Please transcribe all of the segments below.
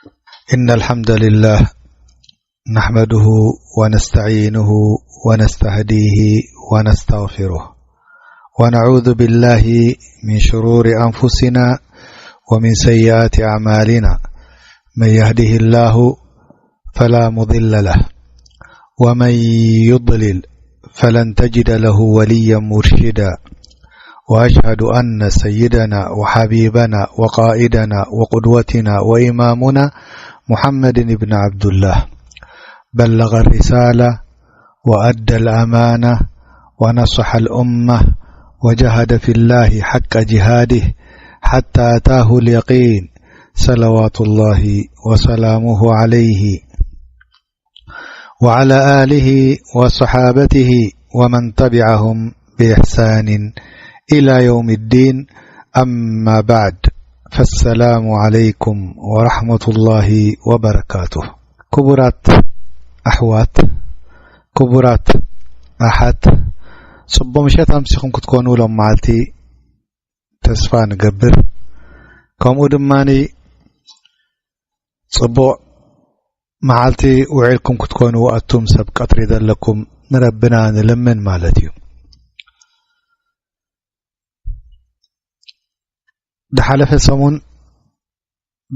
إن الحمد لله نحمده ونستعينه ونستهديه ونستغفره، ونعوذ بالله من شرور أنفسنا ومن سيئات أعمالنا. من يهده الله فلا مضل له، ومن يضلل فلن تجد له وليا مرشدا. وأشهد أن سيدنا وحبيبنا وقائدنا وقدوتنا وإمامنا محمد بن عبد الله بلغ الرسالة وأدى الأمانة ونصح الأمة وجاهد في الله حق جهاده حتى أتاه اليقين، صلوات الله وسلامه عليه وعلى آله وصحابته ومن تبعهم بإحسان إلى يوم الدين. أما بعد، فالسلام عليكم ورحمة الله وبركاته. ክቡራት ኣሕዋት፣ ክቡራት ኣሓት፣ ጽቡቕ ምሸት ኣምሲኹም ክትኮኑ ሎም መዓልቲ ተስፋ ንገብር። ከምኡ ድማ ጽቡቕ መዓልቲ ውዒልኩም ክትኮኑ፣ ኣቱም ሰብ ቀትሪ ዘለኩም ንረብና ንልምን ማለት እዩ። ዝሓለፈ ሰሙን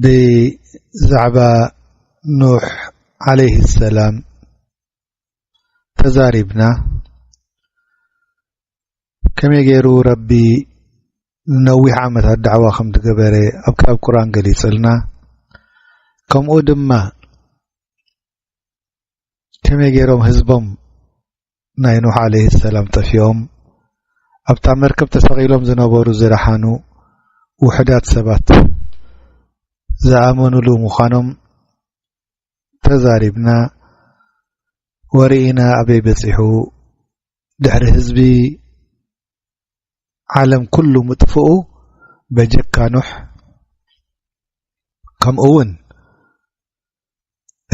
ብዛዕባ ኑሕ ዓለይሂ ሰላም ተዛሪብና። ከመይ ገይሩ ረቢ ንነዊሕ ዓመታት ዳዕዋ ከም ዝገበረ ኣብ ክታብ ቁርኣን ገሊጽልና። ከምኡ ድማ ከመይ ገይሮም ህዝቦም ናይ ኑሕ ዓለይሂ ሰላም ጠፊኦም፣ ኣብታ መርከብ ተሰቒሎም ዝነበሩ ዝደሓኑ ውሑዳት ሰባት ዝኣመኑሉ ምዃኖም ተዛሪብና ወርኢና። ኣበይ በጺሑ? ድሕሪ ህዝቢ ዓለም ኩሉ ምጥፍኡ በጀካ ኑሕ፣ ከምኡ እውን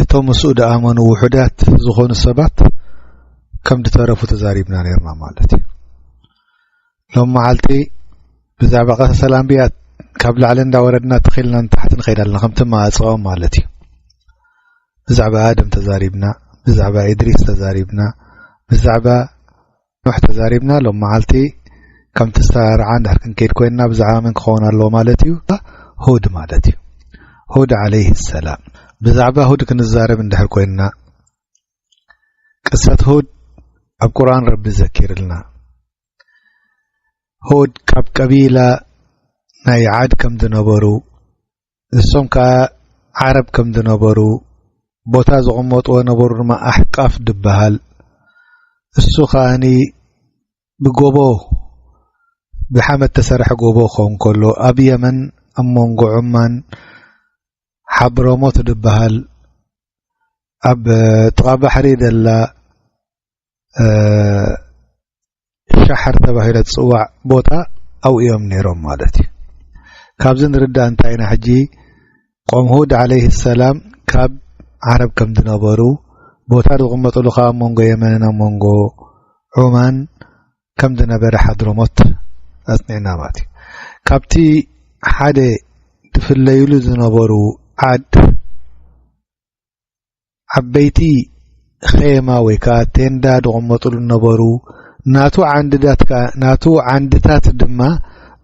እቶም ምስኡ ደኣመኑ ውሑዳት ዝኾኑ ሰባት ከም ዝተረፉ ተዛሪብና ነርና ማለት እዩ። ሎም መዓልቲ ብዛዕባ ቀሰሰል ኣንብያ ካብ ላዕሊ እንዳወረድና ተኺልና ንታሕቲ ንኸይድ ኣለና፣ ከምቲ መዋጽኦም ማለት እዩ። ብዛዕባ ኣደም ተዛሪብና፣ ብዛዕባ ኢድሪስ ተዛሪብና፣ ብዛዕባ ኖሕ ተዛሪብና። ሎም መዓልቲ ከምቲ ዝተራርዓ እንድሕር ክንከይድ ኮይንና ብዛዕባ መን ክኸውን ኣለዎ ማለት እዩ? ሁድ ማለት እዩ። ሁድ ዓለይሂ ሰላም። ብዛዕባ ሁድ ክንዛረብ እንድሕር ኮይንና፣ ቅሰት ሁድ ኣብ ቁርኣን ረቢ ዘኪርልና። ሁድ ካብ ቀቢላ ናይ ዓድ ከም ዝነበሩ፣ እሶም ከኣ ዓረብ ከም ዝነበሩ፣ ቦታ ዝቕመጥዎ ነበሩ ድማ ኣሕቃፍ ድበሃል። እሱ ከኣኒ ብጎቦ፣ ብሓመድ ተሰርሐ ጎቦ ክኸውን ከሎ፣ ኣብ የመን ኣብ መንጎ ዑማን ሓብረሞት ድበሃል፣ ኣብ ጥቓ ባሕሪ ደላ፣ እ፣ ሻሕር ተባሂለ ትጽዋዕ ቦታ ኣብኡ እዮም ነይሮም ማለት እዩ። ካብዚ ንርዳእ እንታይ ኢና ሕጂ? ቆም ሁድ ዓለይሂ ሰላም ካብ ዓረብ ከም ዝነበሩ፣ ቦታ ዝቕመጥሉ ከኣ ኣብ መንጎ የመንን ኣብ መንጎ ዑማን ከም ዝነበረ ሓድረሞት ኣጽኒዕና ማለት እዩ። ካብቲ ሓደ ዝፍለዩሉ ዝነበሩ ዓድ ዓበይቲ ኼማ ወይ ከኣ ቴንዳ ዝቕመጥሉ ነበሩ። ናቱ ዓንድታት ከኣ፣ ናቱ ዓንድታት ድማ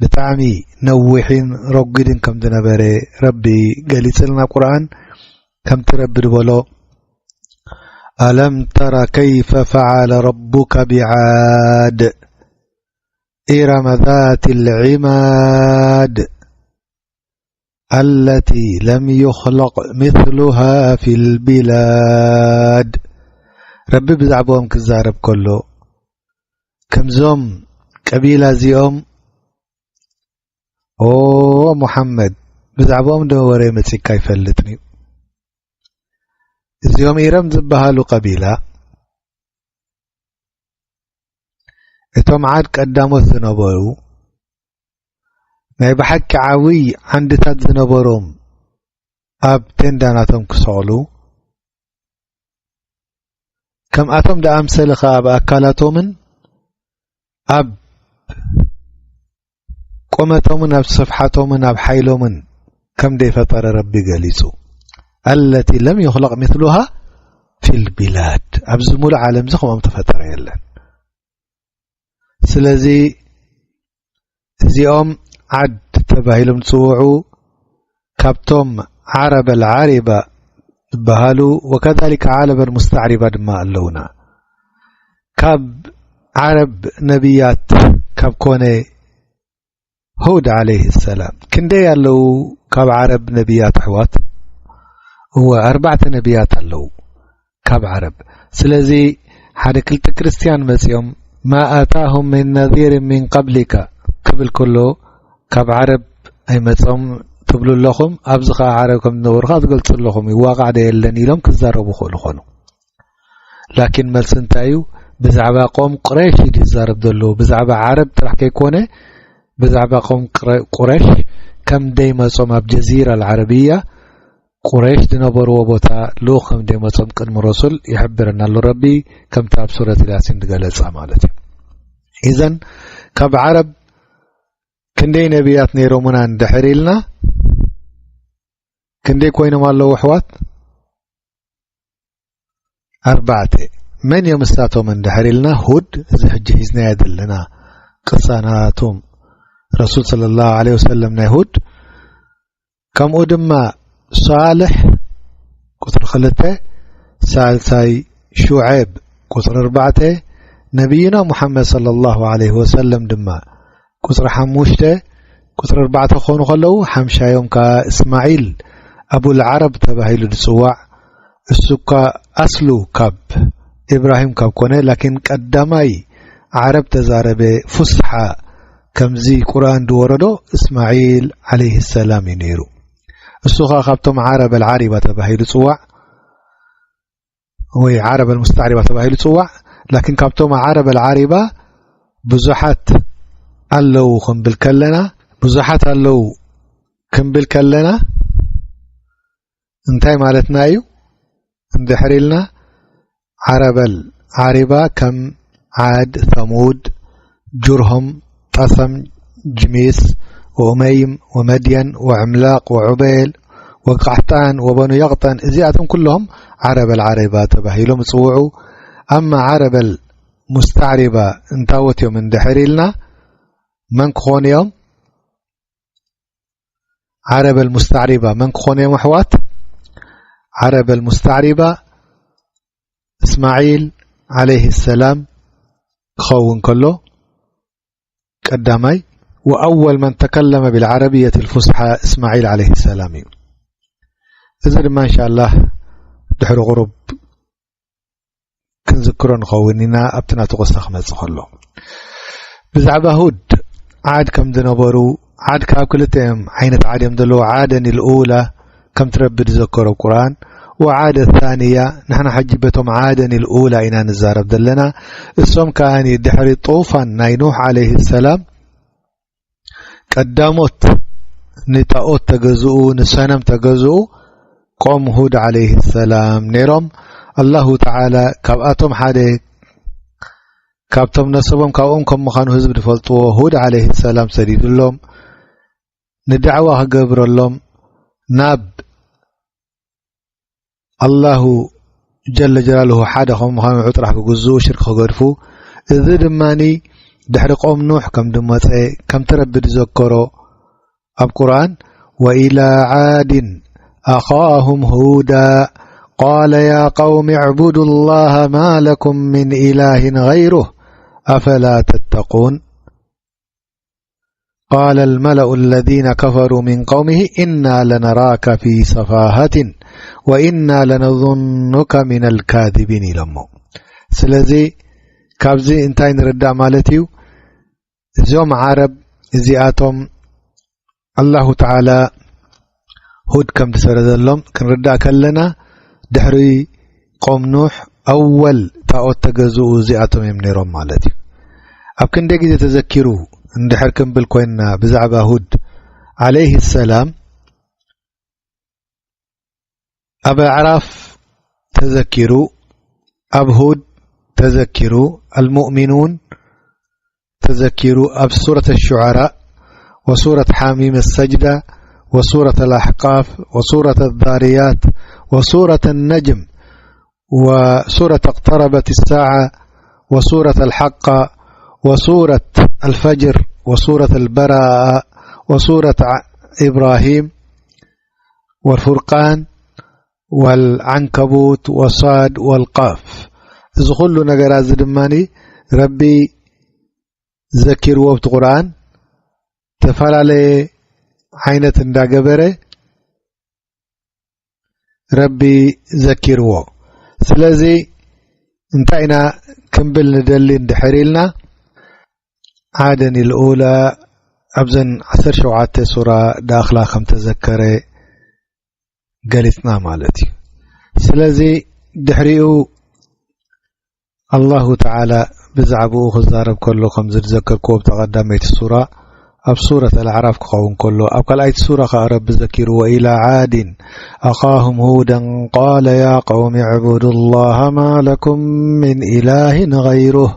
ብጣዕሚ ነዊሕን ረጒድን ከም ዝነበረ ረቢ ገሊጽልና ኣብ ቁርኣን። ከምቲ ረቢ ዝበሎ፣ ألم تر كيف فعل ربك بعاد إرم ذات العماد التي لم يخلق مثلها في البلاد። ረቢ ብዛዕባኦም ክዛረብ ከሎ፣ ከምዞም ቀቢላ እዚኦም፣ ኦ ሙሓመድ፣ ብዛዕባኦም ዶ ወረ መጺካ ኣይፈልጥን እዩ። እዚኦም ኢረም ዝበሃሉ ቀቢላ፣ እቶም ዓድ ቀዳሞት ዝነበሩ፣ ናይ ብሓቂ ዓብይ ዓንድታት ዝነበሮም፣ ኣብ ቴንዳ ናቶም ክሰቕሉ፣ ከምኣቶም ደኣምሰለ ኸኣ ኣብ ኣካላቶምን ኣብ ቁመቶምን ኣብ ስፍሓቶምን ኣብ ሓይሎምን ከም ደይፈጠረ ረቢ ገሊጹ። التي لم يخلق مثلها في البلاد። ኣብዚ ሙሉእ ዓለም እዚ ከምኦም ተፈጠረ የለን። ስለዚ እዚኦም ዓድ ተባሂሎም ዝጽውዑ ካብቶም ዓረብ ኣልዓሪባ ዝበሃሉ፣ ወከዛሊከ ዓረብ ኣልሙስተዕሪባ ድማ ኣለውና። ካብ ዓረብ ነቢያት ካብ ኮነ ሁድ ዓለይሂ ሰላም ክንደይ ኣለዉ? ካብ ዓረብ ነቢያት ኣሕዋት? እወ፣ ኣርባዕተ ነቢያት ኣለዉ ካብ ዓረብ። ስለዚ ሓደ ክልተ ክርስትያን መጺኦም፣ "ማ ኣታሁም ሚን ነዚር ሚን ቀብሊካ" ክብል ከሎ፣ "ካብ ዓረብ ኣይመጾም ትብሉ ኣለኹም፣ ኣብዚ ኸኣ ዓረብ ከም ዝነበሩ ኸኣ ትገልጹ ኣለኹም፣ ይዋቃዕ ዶ የለን?" ኢሎም ክዛረቡ ይኽእሉ ኾኑ። ላኪን መልሲ እንታይ እዩ? ብዛዕባ ቆም ቁረይሽ እዩ ዝዛረብ ዘሎ። ብዛዕባ ዓረብ ጥራሕ ከይኮነ፣ ብዛዕባ ቆም ቅረ-፣ ቁረይሽ ከም ደይመጾም ኣብ ጀዚራ ኣልዓረብያ፣ ቁረይሽ ዝነበርዎ ቦታ ልኡኽ ከም ደይመጾም ቅድሚ ረሱል ይሕብረና ኣሎ ረቢ፣ ከምቲ ኣብ ሱረት ያሲን ዝገለጸ ማለት እዩ። ኢዘን ካብ ዓረብ ክንደይ ነቢያት ነይሮምና እንድሕር ኢልና፣ ክንደይ ኮይኖም ኣለዉ ኣሕዋት? ኣርባዕተ። መን እዮም እሳቶም እንድሕር ኢልና፣ ሁድ፣ እዚ ሕጂ ሒዝናዮ ዘለና ቅሳ ናቶም ረሱል ሰለላሁ ዐለይሂ ወሰለም ናይ ሁድ፣ ከምኡ ድማ ሳልሕ ቁጽሪ ክልተ፣ ሳልሳይ ሹዔብ ቁጽሪ ኣርባዕተ፣ ነቢይና ሙሓመድ ሰለላሁ ዐለይሂ ወሰለም ድማ ቁጽሪ ሓሙሽተ፣ ቁጽሪ ኣርባዕተ ክኾኑ ከለዉ፣ ሓምሻዮም ከኣ እስማዒል ኣቡል ዓረብ ተባሂሉ ዝጽዋዕ፣ እሱ እኳ ኣስሉ ካብ ኢብራሂም ካብ ኮነ፣ ላኪን ቀዳማይ ዓረብ ተዛረበ ፉስሓ ከምዚ ቁርኣን ዝወረዶ እስማዒል ዓለይሂ ሰላም እዩ ነይሩ። እሱ ኸኣ ካብቶም ዓረብ ኣልዓሪባ ተባሂሉ ጽዋዕ፣ ወይ ዓረብ ኣልሙስተዕሪባ ተባሂሉ ጽዋዕ። ላኪን ካብቶም ዓረብ ኣልዓሪባ ብዙሓት ኣለዉ ክንብል ከለና፣ ብዙሓት ኣለዉ ክንብል ከለና እንታይ ማለትና እዩ? እንድሕር ኢልና ዓረብ ኣልዓሪባ ከም ዓድ፣ ሰሙድ፣ ጁርሁም፣ ጠሰም፣ ጅሚስ፣ ወኡመይም፣ ወመድየን፣ ወዕምላቕ፣ ወዑበይል፣ ወቃሕጣን፣ ወበኑ የቕጠን፣ እዚኣቶም ኩሎም ዓረብ ኣልዓሪባ ተባሂሎም ይጽውዑ። ኣማ ዓረብ ኣልሙስተዕሪባ እንታወት እዮም እንድሕር ኢልና፣ መን ክኾኑ እዮም? ዓረብ ኣልሙስተዕሪባ መን ክኾኑ እዮም ኣሕዋት? ዓረብ ኣልሙስተዕሪባ እስማዒል ዓለይሂ ሰላም ክኸውን ከሎ ቀዳማይ፣ ወኣወል መን ተከለመ ቢልዓረብየት ልፉስሓ እስማዒል ዓለይሂ ሰላም እዩ። እዚ ድማ እንሻላህ ድሕሪ ቁሩብ ክንዝክሮ ንኸውን ኢና፣ ኣብቲ ናቱ ቅሳ ክመጽእ ከሎ። ብዛዕባ ሁድ ዓድ ከም ዝነበሩ፣ ዓድ ካብ ክልተ እዮም ዓይነት ዓድ እዮም ዘለዉ፣ ዓደን ልኡላ ከምቲ ረቢ ዝዘከሮ ኣብ ቁርኣን፣ ወዓደ ታንያ፣ ንሕና ሕጂ በቶም ዓደን ልኡላ ኢና ንዛረብ ዘለና። እሶም ከኣ ድሕሪ ጡፋን ናይ ኑሕ ዓለይሂ ሰላም ቀዳሞት ንጣኦት ተገዝኡ፣ ንሰነም ተገዝኡ ቆም ሁድ ዓለይሂ ሰላም ነይሮም። ኣላሁ ተዓላ ካብኣቶም ሓደ፣ ካብቶም ነሰቦም ካብኦም ከም ምዃኑ ህዝቢ ዝፈልጥዎ፣ ሁድ ዓለይሂ ሰላም ሰዲዱሎም፣ ንዳዕዋ ክገብረሎም ናብ ኣላሁ ጀለ ጀላሉሁ ሓደ ከም ምዃኑ ንዑ ጥራሕ ክግዝኡ፣ ሽርክ ክገድፉ። እዚ ድማኒ ድሕሪ ቆም ኑሕ ከም ድመጸ፣ ከምቲ ረቢ ዝዘከሮ ኣብ ቁርኣን፣ ወኢላ ዓድን ኣኻሁም ሁዳ ቃለ ያ ቀውሚ እዕቡዱ ላሃ ማ ለኩም ምን ኢላህን ገይሩህ ኣፈላ ተተቁን። ቃለ ልመለኡ ለዚነ ከፈሩ ሚን ቀውሚሂ ኢና ለነራከ ፊ ሰፋሃትን ወኢና ለነዙኑከ ሚነል ካዚቢን ኢሎሞ። ስለዚ ካብዚ እንታይ ንርዳእ ማለት እዩ? እዞም ዓረብ እዚኣቶም ኣላሁ ተዓላ ሁድ ከም ዝሰረዘሎም ክንርዳእ ከለና፣ ድሕሪ ቆም ኑሕ ኣወል ጣኦት ተገዝኡ እዚኣቶም እዮም ነይሮም ማለት እዩ። ኣብ ክንደይ ግዜ ተዘኪሩ እንድሕር ክንብል ኮይንና ብዛዕባ ሁድ ዓለይሂ ሰላም፣ ኣብ ኣዕራፍ ተዘኪሩ፣ ኣብ ሁድ ተዘኪሩ፣ ኣልሙእሚኑን ተዘኪሩ፣ ኣብ ሱረት ኣሹዓራ ወሱረት ሓሚም ሰጅዳ ወሱረት ኣልኣሕቃፍ ወሱረት ኣዛርያት وسورة النجم، وسورة اقتربت الساعة، وسورة الحاقة، وسورة الفجر، وسورة البراءة، وسورة ع-، إبراهيم، والفرقان، والعنكبوت، وصاد، والقاف። እዚ ኩሉ ነገራት እዚ ድማኒ ረቢ ዘኪርዎ ኣብቲ ቁርኣን፣ ዝተፈላለየ ዓይነት እንዳገበረ ረቢ ዘኪርዎ። ስለዚ እንታይ ኢና ክንብል ንደሊ እንድሕር ኢልና፣ ዓደን ልኡላ ኣብዘን ዓሰርተ ሸውዓተ ሱራ ዳእኽላ ከም ተዘከረ ገሊጽና ማለት እዩ። ስለዚ ድሕሪኡ ኣላሁ ተዓላ ብዛዕባኡ ክዛረብ ከሎ ከም ዝዘከርክዎ ብተቐዳመይቲ ሱራ ኣብ ሱረት ኣልኣዕራፍ ክኸውን ከሎ፣ ኣብ ካልኣይቲ ሱራ ኸኣ ረቢ ዘኪሩ፣ وإلى عاد أخاهم هودا قال يا قوم اعبدوا الله ما لكم من إله غيره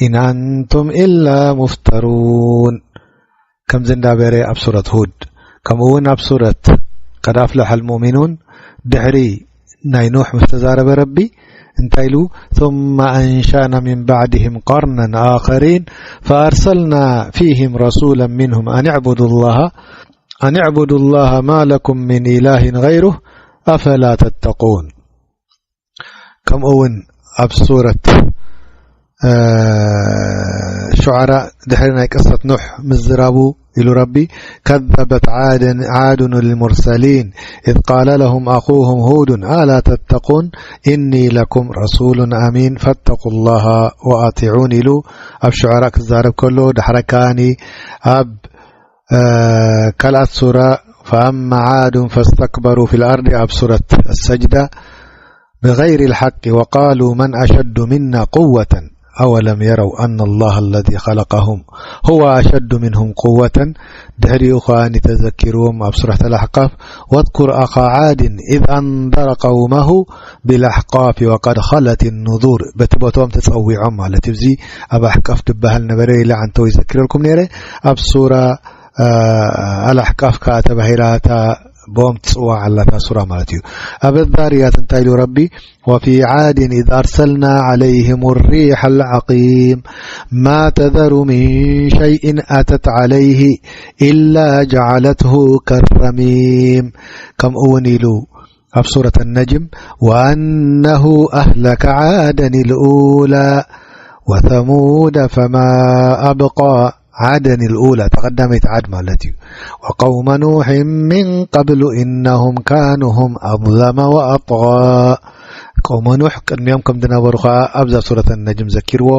إن أنتم إلا مفترون. ከምዚ እንዳበረ ኣብ ሱረት ሁድ፣ ከምኡ እውን ኣብ ሱረት ቀድ ኣፍለሐ ልሙእሚኑን ድሕሪ ናይ ኖሕ ምስ ተዛረበ ረቢ እንታይ ኢሉ? ثم أنشأنا من بعدهم قرنا آخرين فأرسلنا فيهم رسولا منهم أن اعبدوا الله أن اعبدوا الله ما لكم من إله غيره أفلا تتقون. ከምኡ እውን ኣብ ሱረት ሹዓራ ድሕሪ ናይ ቅሰት ኑሕ ምዝራቡ ኢሉ ረቢ፣ كذبت عاد عاد المرسلين إذ قال لهم أخوهم هود ألا تتقون إني لكم رسول أمين فاتقوا الله وأطيعون ኢሉ ኣብ ሹዓራ ክዛረብ ከሎ፣ ዳሕረ ከኣኒ ኣብ ካልኣት ሱራ فأما عاد فاستكبروا في الأرض ኣብ ሱረት السجدة بغير الحق وقالوا من أشد منا قوة أولم يروا أن الله الذي خلقهم هو أشد منهم قوة ድሕሪኡ ኸዓ ተዘኪርዎም ኣብ ሱረት الأحقاف واذكر أخا عاد إذ أنذر قومه بالأحقاف وقد خلت النذر በቲ ቦቶም ተጸዊዖም ማለት እዩ። እዚ ኣብ ኣሕቃፍ ዝበሃል ነበረ ኢለ ዓንተው ይዘክረልኩም ነይረ። ኣብ ሱራ ኣልኣሕቃፍ ከኣ ተባሂላ እታ ብኦም ትጽዋዕ ኣላ እታ ሱራ ማለት እዩ። ኣብ ኣዛርያት እንታይ ኢሉ ረቢ? وفي عاد إذ أرسلنا عليهم الريح العقيم ما تذر من شيء أتت عليه إلا جعلته كالرميم ከምኡ እውን ኢሉ ኣብ ሱረት ነጅም وأنه أهلك عادا الأولى وثمود فما أبقى ዓደን ልኡላ ተቐዳመይቲ ዓድ ማለት እዩ። وقوم نوح من قبل إنهم كانوا هم أظلم وأطغى ቀውመ ኑሕ ቅድሚኦም ከም ዝነበሩ ኸዓ ኣብዛ ሱረት ነጅም ዘኪርዎ።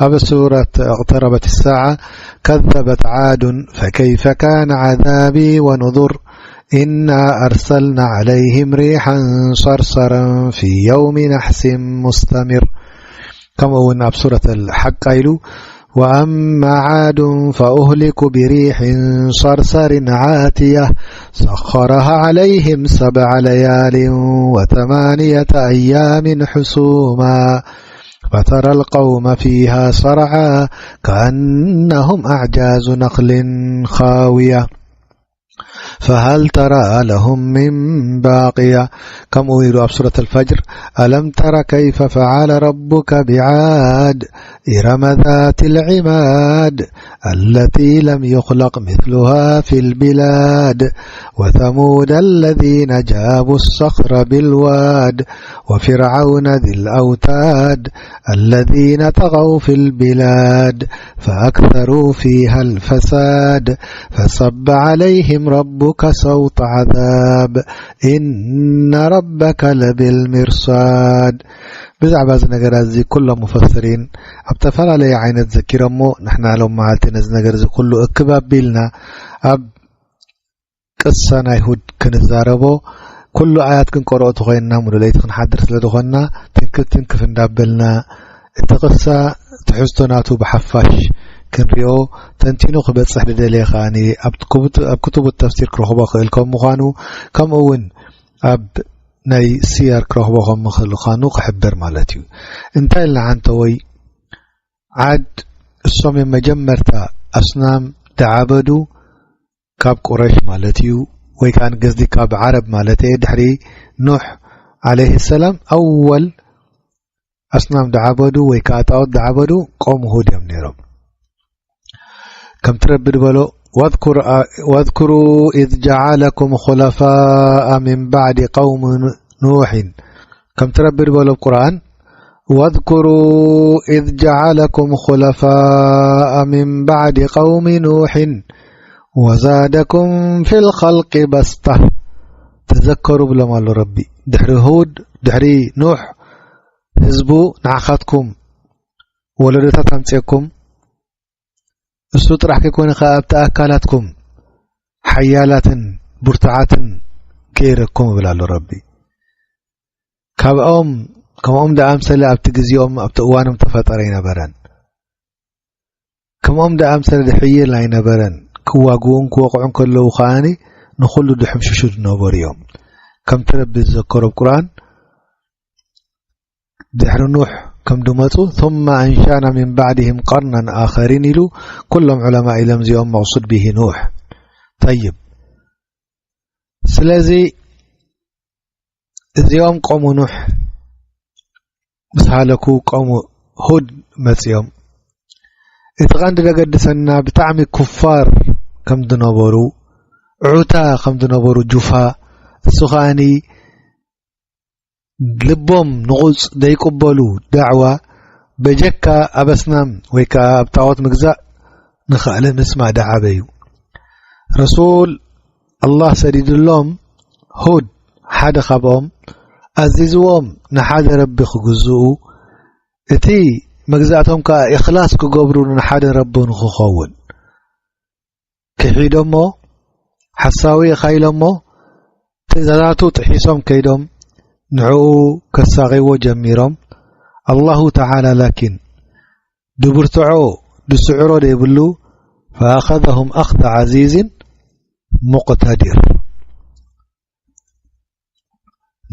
ኣብ ሱረት اقتربت الساعة كذبت عاد فكيف كان عذابي ونذر إنا أرسلنا عليهم ريحا صرصرا في يوم نحس مستمر ከምኡ እውን ኣብ ሱረት ሓቃ ኢሉ وأما عاد فأهلكوا بريح صرصر عاتية سخرها عليهم سبع ليال وثمانية أيام حسوما فترى القوم فيها صرعى كأنهم أعجاز نخل خاوية فهل ترى لهم من باقية ከምኡ ኢሉ ኣብ ሱረት الفجر ألم تر كيف فعل ربك بعاد إرم ذات العماد التي لم يخلق مثلها في البلاد وثمود الذين جابوا الصخر بالواد وفرعون ذي الأوتاد الذين طغوا في البلاد فأكثروا فيها الفساد فصب عليهم ربك سوط عذاب إن ربك لبالمرصاد ብዛዕባ እዚ ነገራት እዚ ኩሎም ሙፈስሪን ኣብ ዝተፈላለየ ዓይነት ዘኪሮሞ ንሕና ሎም መዓልቲ ነዚ ነገር እዚ ኩሉ እክብ ኣቢልና ኣብ ቅሳ ናይ ሁድ ክንዛረቦ ኩሉ ኣያት ክንቀርኦ ተኾይንና ሙሉ ለይቲ ክንሓድር ስለ ዝኾንና ትንክፍ ትንክፍ እንዳበልና እቲ ቅሳ ትሕዝቶ ናቱ ብሓፋሽ ክንሪኦ ተንቲኑ ክበጽሕ ዝደለየ ከኣ ኣብ ክቱቡ ተፍሲር ክረኽቦ ክእል ከም ምዃኑ ከምኡ እውን ኣብ ናይ ስያር ክረኽቦ ከም ምኽእል ምዃኑ ክሕብር ማለት እዩ። እንታይ ኢልና ሓንተወይ ዓድ እሶም እዮም መጀመርታ ኣስናም ደዓበዱ ካብ ቁረሽ ማለት እዩ ወይ ከዓ ንገዝዲ ካብ ዓረብ ማለት እየ ድሕሪ ኑሕ ዓለይሂ ሰላም ኣወል ኣስናም ደዓበዱ ወይ ከዓ ጣዖት ደዓበዱ ቀውሚ ሁድ እዮም ነይሮም። ከምቲ ረቢ ዝበሎ፣ "ወዝኩሩ ኢዝ ጀዓለኩም ኹለፋአ ሚን ባዕዲ ቀውሚ ኑሕን"፣ ከምቲ ረቢ ዝበሎ ኣብ ቁርኣን፣ "ወዝኩሩ ኢዝ ጀዓለኩም ኹለፋአ ሚን ባዕዲ ቀውሚ ኑሕን ወዛደኩም ፊል ኸልቂ በስጣ"፣ ተዘከሩ ብሎም ኣሎ ረቢ። ድሕሪ ሁድ፣ ድሕሪ ኑሕ ህዝቡ ንዓኻትኩም ወለዶታት ኣምፅኤኩም፣ እሱ ጥራሕ ከይኮነ ከኣ ኣብቲ ኣካላትኩም ሓያላትን ብርቱዓትን ገይረኩም ይብል ኣሎ ረቢ። ካብኦም፣ ከምኦም ደኣምሰለ ኣብቲ ግዜኦም፣ ኣብቲ እዋኖም ተፈጠረ ኣይነበረን። ከምኦም ደኣምሰለ ድሕይል ኣይነበረን። ክዋግኡን ክወቕዑን ከለዉ ከኣኒ ንኹሉ ድሕምሽሹ ዝነበሩ እዮም። ከምቲ ረቢ ዝዘከሮ ኣብ ቁርኣን፣ ድሕሪ ኑሕ ከም ድመጹ፣ "ثم أنشأنا من بعدهم قرنا آخرين" ኢሉ፣ ኩሎም ዑለማ ኢሎም እዚኦም መቕሱድ ብሂ ኑሕ። ጠይብ፣ ስለዚ እዚኦም ቆሙ ኑሕ ምስ ሃለኩ፣ ቆሙ ሁድ መጺኦም። እቲ ቀንዲ ዘገድሰና ብጣዕሚ ኩፋር ከም ዝነበሩ፣ ዑታ ከም ዝነበሩ፣ ጁፋ፣ እሱ ከኣኒ ልቦም ንቑጽ ዘይቅበሉ ዳዕዋ፣ በጀካ ኣብ ኣስናም ወይ ከኣ ኣብ ጣዖት ምግዛእ ንኽኣለ ምስማዕ ደዓበዩ። ረሱል ኣላህ ሰዲድሎም፣ ሁድ ሓደ ካብኦም፣ ኣዚዝዎም ንሓደ ረቢ ክግዝኡ፣ እቲ መግዛእቶም ከኣ ኢኽላስ ክገብሩ ንሓደ ረቢ ንኽኸውን። ክሒዶሞ፣ ሓሳዊ ኢኻ ኢሎሞ፣ ትእዛዛቱ ጥሒሶም ከይዶም፣ ንዕኡ ከሳቒዎ ጀሚሮም። ኣላሁ ተዓላ ላኪን ድብርትዖ ድስዕሮ ደይብሉ፣ ፈኣኸዘሁም ኣኽዘ ዓዚዝን ሙቕተዲር።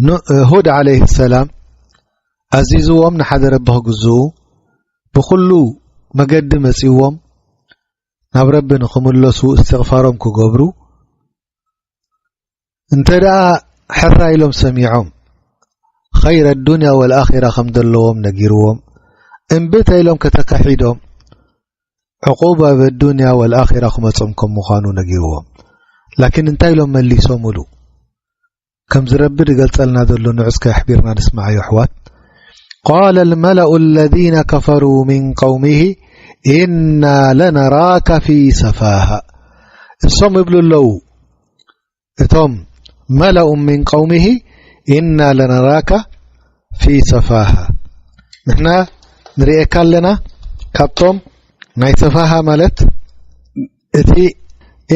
ኑ-፣ ሁድ ዓለይሂ ሰላም ኣዚዝዎም ንሓደ ረቢ ክግዝኡ፣ ብኹሉ መገዲ መጺዎም፣ ናብ ረቢ ንኽምለሱ እስትቕፋሮም ክገብሩ። እንተ ደኣ ሕራ ኢሎም ሰሚዖም፣ ኸይረ ዱንያ ወልኣኺራ ከም ዘለዎም ነጊርዎም። እምቢ እንተ ኢሎም ከተካሒዶም፣ ዕቑባ በዱንያ ወልኣኺራ ክመጾም ከም ምዃኑ ነጊርዎም። ላኪን እንታይ ኢሎም መሊሶምሉ? ከምዚ ረቢ ዝገልጸልና ዘሎ ንዑ እስከ ኣሕቢርና ንስምዓዮ ኣሕዋት። قال الملأ الذين كفروا من قومه إنا لنراك في سفاهة። እሶም ይብሉ ኣለዉ፣ እቶም መለኡ من قومه إنا لنراك في سفاهة، ንሕና ንርእየካ ኣለና ካብቶም ናይ ሰፋሃ ማለት እቲ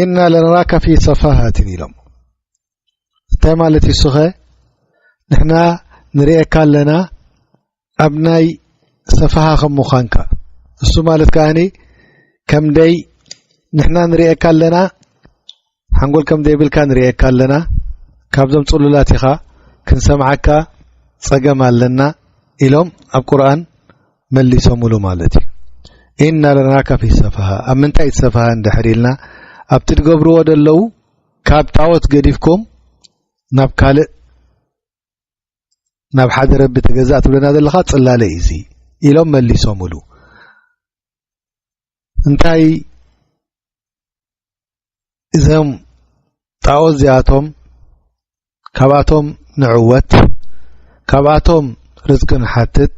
إنا لنراك في سفاهة ኢሎም። እንታይ ማለት እዩ እሱኸ? ንሕና ንርእየካ ኣለና ኣብ ናይ ሰፋሃ ከም ምዃንካ። እሱ ማለት ከኣኒ ከም ደይ ንሕና ንርእየካ ኣለና፣ ሓንጎል ከም ዘይብልካ ንርእየካ ኣለና፣ ካብዞም ጽሉላት ኢኻ፣ ክንሰምዓካ ጸገም ኣለና ኢሎም ኣብ ቁርኣን መሊሶምሉ ማለት እዩ። ኢና ለናራካ ፊ ሰፋሃ። ኣብ ምንታይ እቲ ሰፋሃ እንድሕር ኢልና፣ ኣብቲ ትገብርዎ ደለዉ ካብ ጣዖት ገዲፍኩም ናብ ካልእ፣ ናብ ሓደ ረቢ ተገዛእ ትብለና ዘለኻ ጽላለ እዩ እዚ ኢሎም መሊሶምሉ። እንታይ እዞም ጣዖት እዚኣቶም ካብኣቶም ንዕወት፣ ካብኣቶም ርዝቂ ንሓትት፣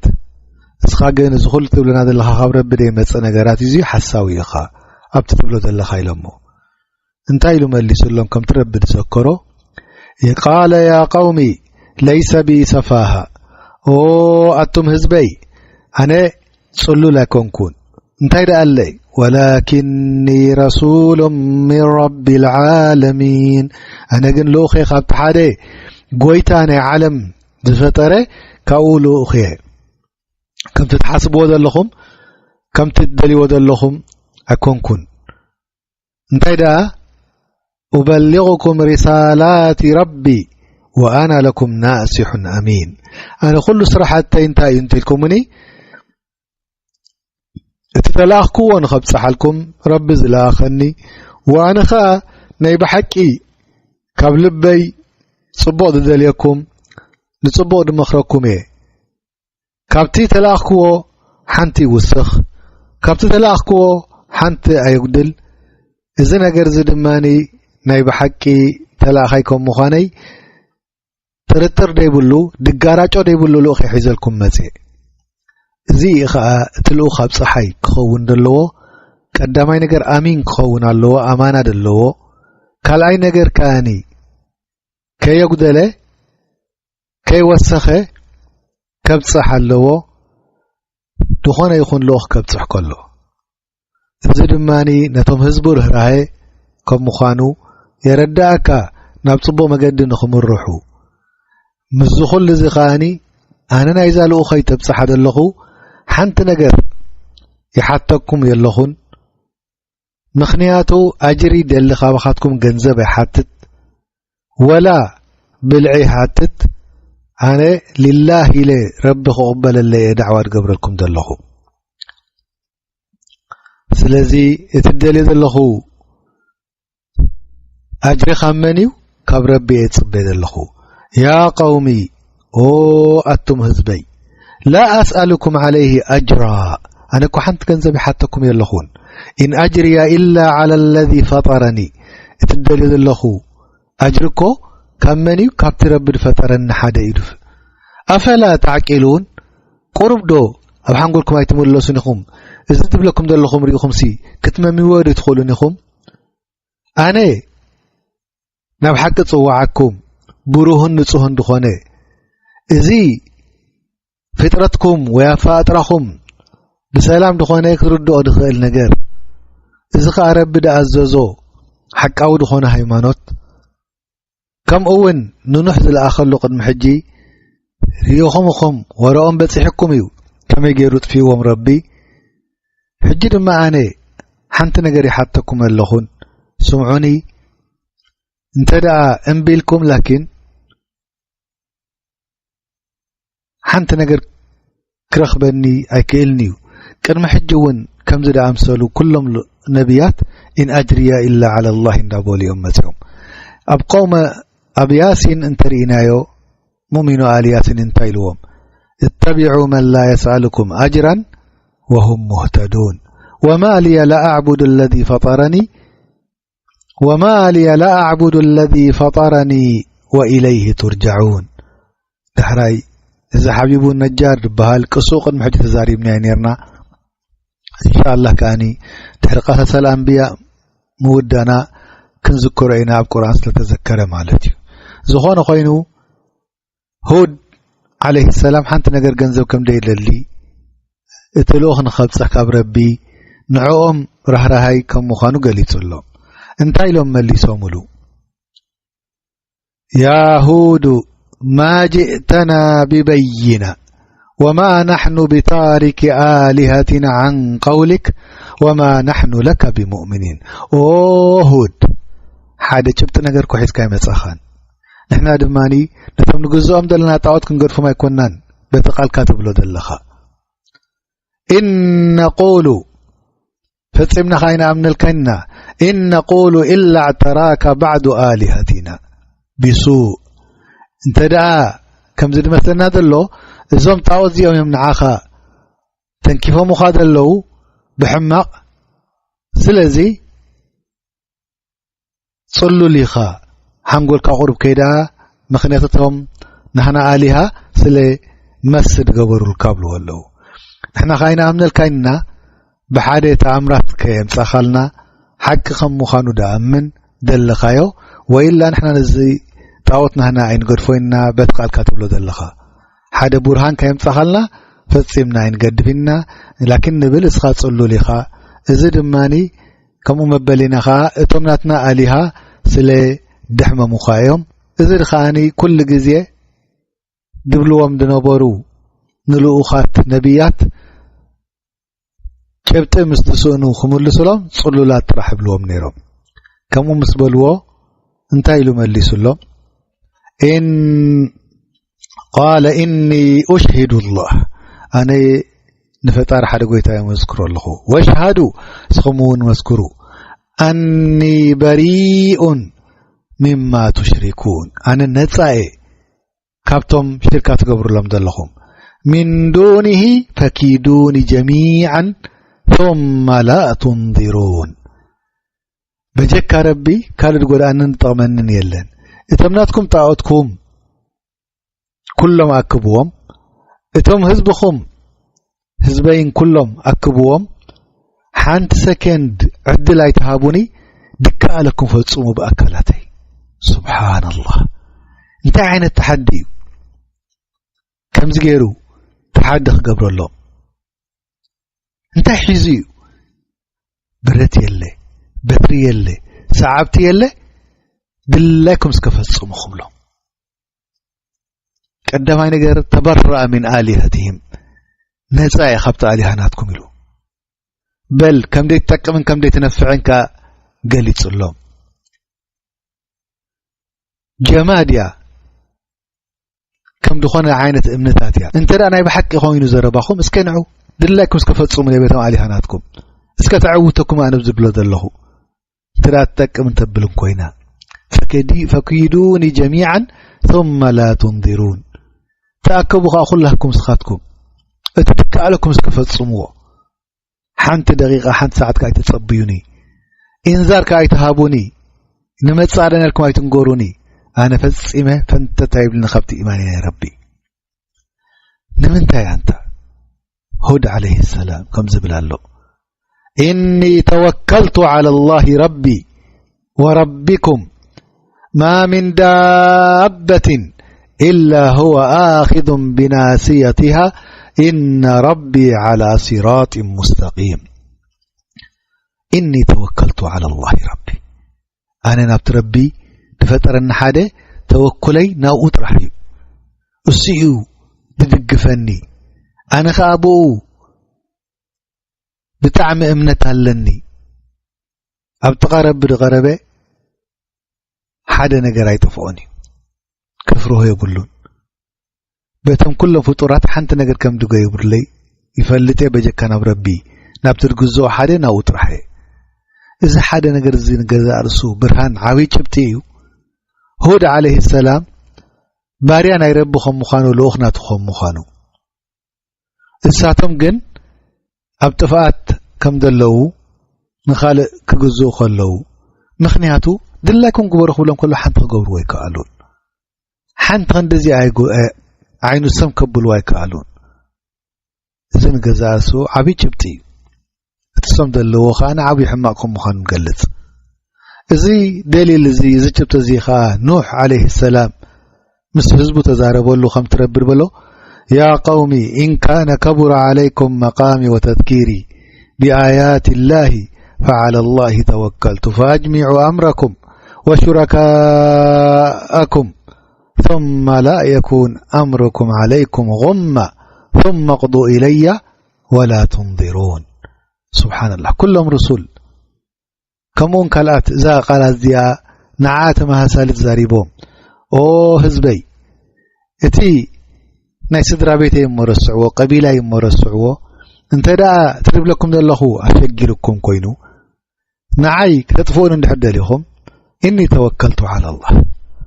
እስኻ ግን እዚ ኩሉ ትብለና ዘለኻ ካብ ረቢ ደይመጽእ ነገራት እዩ፣ እዚ ሓሳዊ ኢኻ ኣብቲ ትብሎ ዘለኻ ኢሎሞ። እንታይ ኢሉ መሊሱሎም? ከምቲ ረቢ ዝዘከሮ፣ ቃለ ያ ቀውሚ ለይሰ ቢ ሰፋሃ፣ ኦ ኣቱም ህዝበይ፣ ኣነ ጽሉል ኣይኮንኩን። እንታይ ደኣ ኣለይ? ወላኪኒ ረሱሉ ሚን ረቢ ልዓለሚን፣ ኣነ ግን ልኡኸ ካብቲ ሓደ ጎይታ ናይ ዓለም ዝፈጠረ ካብኡ ልኡኽ እየ። ከምቲ ትሓስብዎ ዘለኹም፣ ከምቲ ትደልይዎ ዘለኹም ኣይኮንኩን። እንታይ ደኣ? ኡበሊغኩም ሪሳላት ረቢ ወኣና ለኩም ናሲሑን ኣሚን። ኣነ ኩሉ ስራሓተይ እንታይ እዩ እንተልኩምኒ፣ እቲ ተላእኽክዎ ንኸብጽሓልኩም ረቢ ዝለኣኸኒ፣ ወኣነ ኸኣ ናይ ብሓቂ ካብ ልበይ ጽቡቕ ዝደልየኩም፣ ንጽቡቕ ድመኽረኩም እየ። ካብቲ ተላእኽክዎ ሓንቲ ይውስኽ፣ ካብቲ ተላእኽክዎ ሓንቲ ኣየጉድል። እዚ ነገር እዚ ድማ ናይ ብሓቂ ተላእኻይ ከም ምዃነይ ጥርጥር ደይብሉ፣ ድጋራጮ ደይብሉ ልኡኽ ሒዘልኩም መጽእ። እዚ እዩ ኸኣ እቲ ልኡኽ ኣብ ጸሓይ ክኸውን ዘለዎ። ቀዳማይ ነገር ኣሚን ክኸውን ኣለዎ፣ ኣማና ደለዎ። ካልኣይ ነገር ከኣኒ ከየጉደለ፣ ከይወሰኸ ከብጽሕ ኣለዎ፣ ዝኾነ ይኹን ልኡኽ ከብጽሕ ከሎ። እዚ ድማ ነቶም ህዝቡ ርህራሄ ከም ምዃኑ የረዳእካ፣ ናብ ጽቡቕ መገዲ ንኽምርሑ። ምስዚ ኩሉ እዚ ከኣኒ ኣነ ናይዛ ልኡኸይ ተብጽሓ ዘለኹ ሓንቲ ነገር ይሓተኩም የለኹን። ምኽንያቱ ኣጅሪ ደሊ ካባኻትኩም ገንዘብ ኣይሓትት፣ ወላ ብልዒ ይሓትት። ኣነ ሊላህ ኢለ ረቢ ክቕበለለይ እየ ዳዕዋ ዝገብረልኩም ዘለኹ። ስለዚ እቲ ደልዮ ዘለኹ ኣጅሪ ካብ መን እዩ? ካብ ረቢ እየ ዝጽበ ዘለኹ። ያ ቀውሚ፣ ኦ ኣቱም ህዝበይ፣ ላ ኣስኣሉኩም ዓለይሂ ኣጅራ፣ ኣነ እኮ ሓንቲ ገንዘብ ይሓተኩም የለኹን። ኢን ኣጅርያ ኢላ ዓላ ለዚ ፈጠረኒ፣ እቲ ደልዮ ዘለኹ ኣጅሪ እኮ ካብ መን እዩ? ካብቲ ረቢ ዝፈጠረኒ ሓደ እዩ። ኣፈላ ተዕቂሉን፣ ቁሩብ ዶ ኣብ ሓንጎልኩም ኣይትምለሱን ኢኹም? እዚ ዝብለኩም ዘለኹም ርኢኹምሲ ክትመምዎ ዶ ትኽእሉን ኢኹም? ኣነ ናብ ሓቂ ጽዋዓኩም፣ ብሩህን ንጹህን ዝኾነ፣ እዚ ፍጥረትኩም ወይ ኣፈጣጥራኹም ብሰላም ዝኾነ ክትርድኦ ዝኽእል ነገር፣ እዚ ኸኣ ረቢ ዝኣዘዞ ሓቃዊ ዝኾነ ሃይማኖት፣ ከምኡ እውን ንኑሕ ዝለኣኸሉ ቅድሚ ሕጂ ርኢኹም ኢኹም፣ ወረኦም በጺሕኩም እዩ፣ ከመይ ገይሩ ጥፊእዎም ረቢ። ሕጂ ድማ ኣነ ሓንቲ ነገር ይሓተኩም ኣለኹን፣ ስምዑኒ። እንተ ደኣ እምቢ ኢልኩም፣ ላኪን ሓንቲ ነገር ክረኽበኒ ኣይክእልን እዩ። ቅድሚ ሕጂ እውን ከምዚ ደኣምሰሉ ኩሎም ል-፣ ነቢያት፣ "ኢን ኣጅርያ ኢላ ዓላ ላህ" እንዳበሉ እዮም መጺኦም። ኣብ ቀውመ፣ ኣብ ያሲን እንተርኢናዮ፣ ሙእሚኑ ኣል ያሲን እንታይ ኢልዎም? "እተቢዑ መን ላ የስኣልኩም ኣጅራን ወሁም ሙህተዱን። ወማ ልየ ላ ኣዕቡዱ ለዚ ፈጠረኒ፣ ወማ ልየ ላ ኣዕቡዱ ለዚ ፈጠረኒ ወኢለይህ ቱርጃዑን።" ዳሕራይ እዚ ሓቢቡ ነጃር ዝበሃል ቅሱ ቅድሚ ሕጂ ተዛሪብናዮ ኔርና። እንሻኣላህ ከኣኒ ድሕሪ ቀሰሰል ኣንብያ ምውዳና ክንዝክሮ ኢና፣ ኣብ ቁርኣን ስለተዘከረ ማለት እዩ። ዝኾነ ኮይኑ፣ ሁድ ዓለይሂ ሰላም ሓንቲ ነገር ገንዘብ ከም ደይደሊ፣ እቲ ልኡኽ ንኸብጽሕ ካብ ረቢ ንዕኦም ራህራሃይ ከም ምዃኑ ገሊጹሎም። እንታይ ኢሎም መሊሶምሉ? "ያ ሁድ ማ ጅእተና ብበይና ወማ ናሕኑ ብታሪኪ ኣሊሀቲና ዓን ቀውሊክ ወማ ናሕኑ ለከ ብሙእሚኒን።" ኦ ሁድ፣ ሓደ ጭብጢ ነገር እኮ ሒዝካ ኣይመጻኻን። ንሕና ድማ ነቶም ንግዝኦም ዘለና ጣዖት ክንገድፎም ኣይኮናን፣ በቲ ቃልካ ትብሎ ዘለኻ። "ኢን ነቁሉ"፣ ፈጺምና ከኣ ኣይንኣምነልካን ኢና፣ "ኢን ነቁሉ ኢላ ኣዕተራካ ባዕዱ ኣሊሀቲና ቢሱእ።" እንተ ደኣ ከምዚ ዝመስለና ዘሎ፣ እዞም ጣዖት እዚኦም እዮም ንዓኻ ተንኪፎምኻ ዘለዉ ብሕማቕ። ስለዚ ጽሉል ኢኻ፣ ሓንጎልካ ቁሩብ ከይዳ፣ ምኽንያቱ እቶም ናህና ኣሊሃ ስለ መስ ዝገበሩልካ ብልዎ ኣለዉ። ንሕና ከኣ ኣይንኣምነልካን ኢና፣ ብሓደ ተኣምራት ከየምጻኻልና፣ ሓቂ ከም ምዃኑ ደኣምን ደለኻዮ፣ ወኢላ ንሕና ነዚ ጣዖት ናህና ኣይንገድፎ ኢና፣ በቲ ቃልካ ትብሎ ዘለኻ። ሓደ ቡርሃን ከየምጻኻልና ፈጺምና ኣይንገድፍ ኢና፣ ላኪን ንብል እስኻ ጽሉል ኢኻ። እዚ ድማኒ ከምኡ መበሊና ኸኣ እቶም ናትና ኣሊሃ ስለ ደሕመሙኻ እዮም። እዚ ከኣኒ ኩሉ ግዜ ድብልዎም ድነበሩ ንልኡኻት ነቢያት ጭብጢ ምስ ትስእኑ ክምልሱሎም ጽሉላት ጥራሕ ይብልዎም ነይሮም። ከምኡ ምስ በልዎ እንታይ ኢሉ መሊሱሎም? ኢን ቃለ ኢኒ ኡሽሂዱ ላህ፣ ኣነ ንፈጣሪ ሓደ ጎይታ እየ መስክሮ ኣለኹ። ወሽሃዱ፣ ንስኹም እውን መስክሩ፣ ኣኒ በሪኡን ሚማ ቱሽሪኩን፣ ኣነ ነጻ እየ ካብቶም ሽርካ ትገብሩሎም ዘለኹም። من دونه فكيدوني جميعا ثم لا تنظرون። በጀካ ረቢ ካልእ ዝጎድኣንን ዝጠቕመንን የለን። እቶም ናትኩም ጣዖትኩም ኩሎም ኣክብዎም። እቶም ህዝብኹም፣ ህዝበይን ኩሎም ኣክብዎም። ሓንቲ ሰከንድ ዕድል ኣይትሃቡኒ፣ ድካ ኣለኩም ፈጽሙ ብኣካላተይ። ሱብሓነላህ። እንታይ ዓይነት ተሓዲ እዩ? ከምዚ ገይሩ ተሓዲ ክገብረሎም እንታይ ሒዙ እዩ? ብረት የለ፣ በትሪ የለ፣ ሰዓብቲ የለ። ድላይኩም እስከ ፈጽሙ ክብሎም። ቀዳማይ ነገር ተበረአ من آلهتهم፣ ነጻ እየ ካብቲ ኣሊሃ ናትኩም ኢሉ። በል ከም ደይትጠቅምን ከም ደይትነፍዕን ከኣ ገሊጹሎም። ጀማድ እያ ከም ዝኾነ ዓይነት እምነታት እያ። እንተ ደኣ ናይ ብሓቂ ኮይኑ ዘረባኹም እስከ ንዑ ድላይኩም እስከ ፈጽሙ ነቤቶም ኣሊሃ ናትኩም። እስከ ተዕውተኩም ኣነ ዝብሎ ዘለኹ። እንተ ደኣ ትጠቅም እንተብል እንኮይና። فكيدوني جميعا ثم لا تنظرون። ተኣከቡ ከኣ ኩላኩም ስኻትኩም። እቲ ድከኣለኩም እስከ ፈጽምዎ። ሓንቲ ደቂቃ፣ ሓንቲ ሰዓት ከኣ ኣይትጸብዩኒ። ኢንዛር ከኣ ኣይትሃቡኒ። ንመጻእደን ኢልኩም ኣይትንገሩኒ። ኣነ ፈጺመ ፈንተት ኣይብልኒ ካብቲ ኢማን ናይ ረቢ። ንምንታይ ኣንታ? ሁድ ዓለይሂ ሰላም ከም ዝብል ኣሎ፣ إني توكلت على الله ربي وربكم ما من دابة إلا هو آخذ بناصيتها إن ربي على صراط مستقيم. إني توكلت على الله ربي، ኣነ ናብቲ ረቢ ዝፈጠረኒ ሓደ ተወኩለይ ናብኡ ጥራሕ እዩ። እሱ እዩ ዝድግፈኒ። ኣነ ኸኣ ብኡ ብጣዕሚ እምነት ኣለኒ። ኣብ ጥቓ ረቢ ዝቐረበ ሓደ ነገር ኣይጠፍኦን እዩ። ከፍርሆ የብሉን። በቶም ኩሎም ፍጡራት ሓንቲ ነገር ከም ዝገይሩለይ ይፈልጥ እየ። በጀካ ናብ ረቢ፣ ናብቲ ዝግዝኦ ሓደ ናብኡ ጥራሕ እየ። እዚ ሓደ ነገር እዚ ንገዛእ ርእሱ ብርሃን ዓብዪ ጭብጢ እዩ። ሁድ ዓለይሂ ሰላም ባርያ ናይ ረቢ ከም ምዃኑ፣ ልኡኽ ናቱ ከም ምዃኑ፣ እሳቶም ግን ኣብ ጥፍኣት ከም ዘለዉ፣ ንኻልእ ክግዝኡ ከለዉ፣ ምኽንያቱ ድላይኩም ግበሩ ክብሎም ከሎ ሓንቲ ክገብርዎ ኣይከኣሉን። ሓንቲ ክንድዚ ኣይጉ-፣ እ፣ ዓይኑ ሰም ከብልዎ ኣይከኣሉን። እዚ ንገዛእ ርእሱ ዓብዪ ጭብጢ እዩ። እቲ ሰም ዘለዎ ከኣ ንዓብዪ ሕማቕ ከም ምዃኑ ንገልጽ። እዚ ደሊል እዚ፣ እዚ ጭብጢ እዚ ከኣ ኑሕ ዓለይሂ ሰላም ምስ ህዝቡ ተዛረበሉ ከም ትረብር በሎ፣ يا قوم إن كان كبر عليكم مقامي وتذكيري بآيات الله فعلى الله توكلت فأجمعوا أمركم وشركاءكم ثم لا يكن أمركم عليكم غمة ثم اقضوا إلي ولا تنظرون. سبحان الله. ኩሎም ርሱል ከምኡውን ካልኣት እዛ ቃላት እዚኣ ንዓ ተመሳሳሊ ተዛሪቦም። ኦ ህዝበይ፣ እቲ ናይ ስድራ ቤተይ እሞ ረስዕዎ፣ ቀቢላይ እሞ ረስዕዎ። እንተ ደኣ ትርብለኩም ዘለኹ ኣሸጊርኩም ኮይኑ፣ ንዓይ ክተጥፍኡኒ እንድሕር ደሊኹም፣ إني توكلت على الله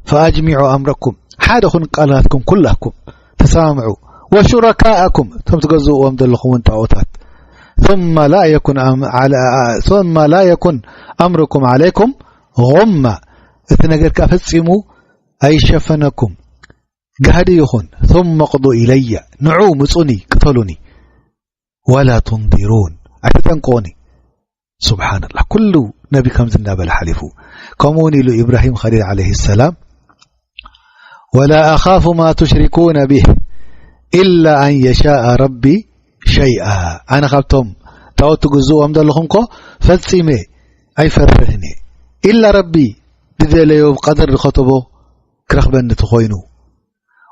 فأجمعوا أمركم، ሓደ ኩን ቃላትኩም ኩላኩም ተሰማምዑ፣ وشركاءكم፣ እቶም ትገዝእዎም ዘለኹም እውን ጣዖታት፣ ثم لا يكن أم-، على-، ثم لا يكن أمركم عليكم غمة، እቲ ነገር ከኣ ፈጺሙ ኣይሸፈነኩም፣ ጋህዲ ይኹን። ثم اقضوا إلي، ንዑ ምጹኒ፣ ቅተሉኒ። ولا تنظرون، ኣይትጠንቅቑኒ። ሱብሓነላህ፣ ኩሉ ነቢ ከምዚ እናበለ ሓሊፉ። ከምኡ እውን ኢሉ ኢብራሂም ኸሊል ዓለይሂ ሰላም፣ ولا أخاف ما تشركون به إلا أن يشاء ربي شيئا። ኣነ ካብቶም ጣዖት ትግዝእዎም ዘለኹም ኮ ፈጺመ ኣይፈርህን እየ። ኢላ ረቢ ዝደለዮ ቀደር ዝኸተቦ ክረኽበኒ ተኾይኑ።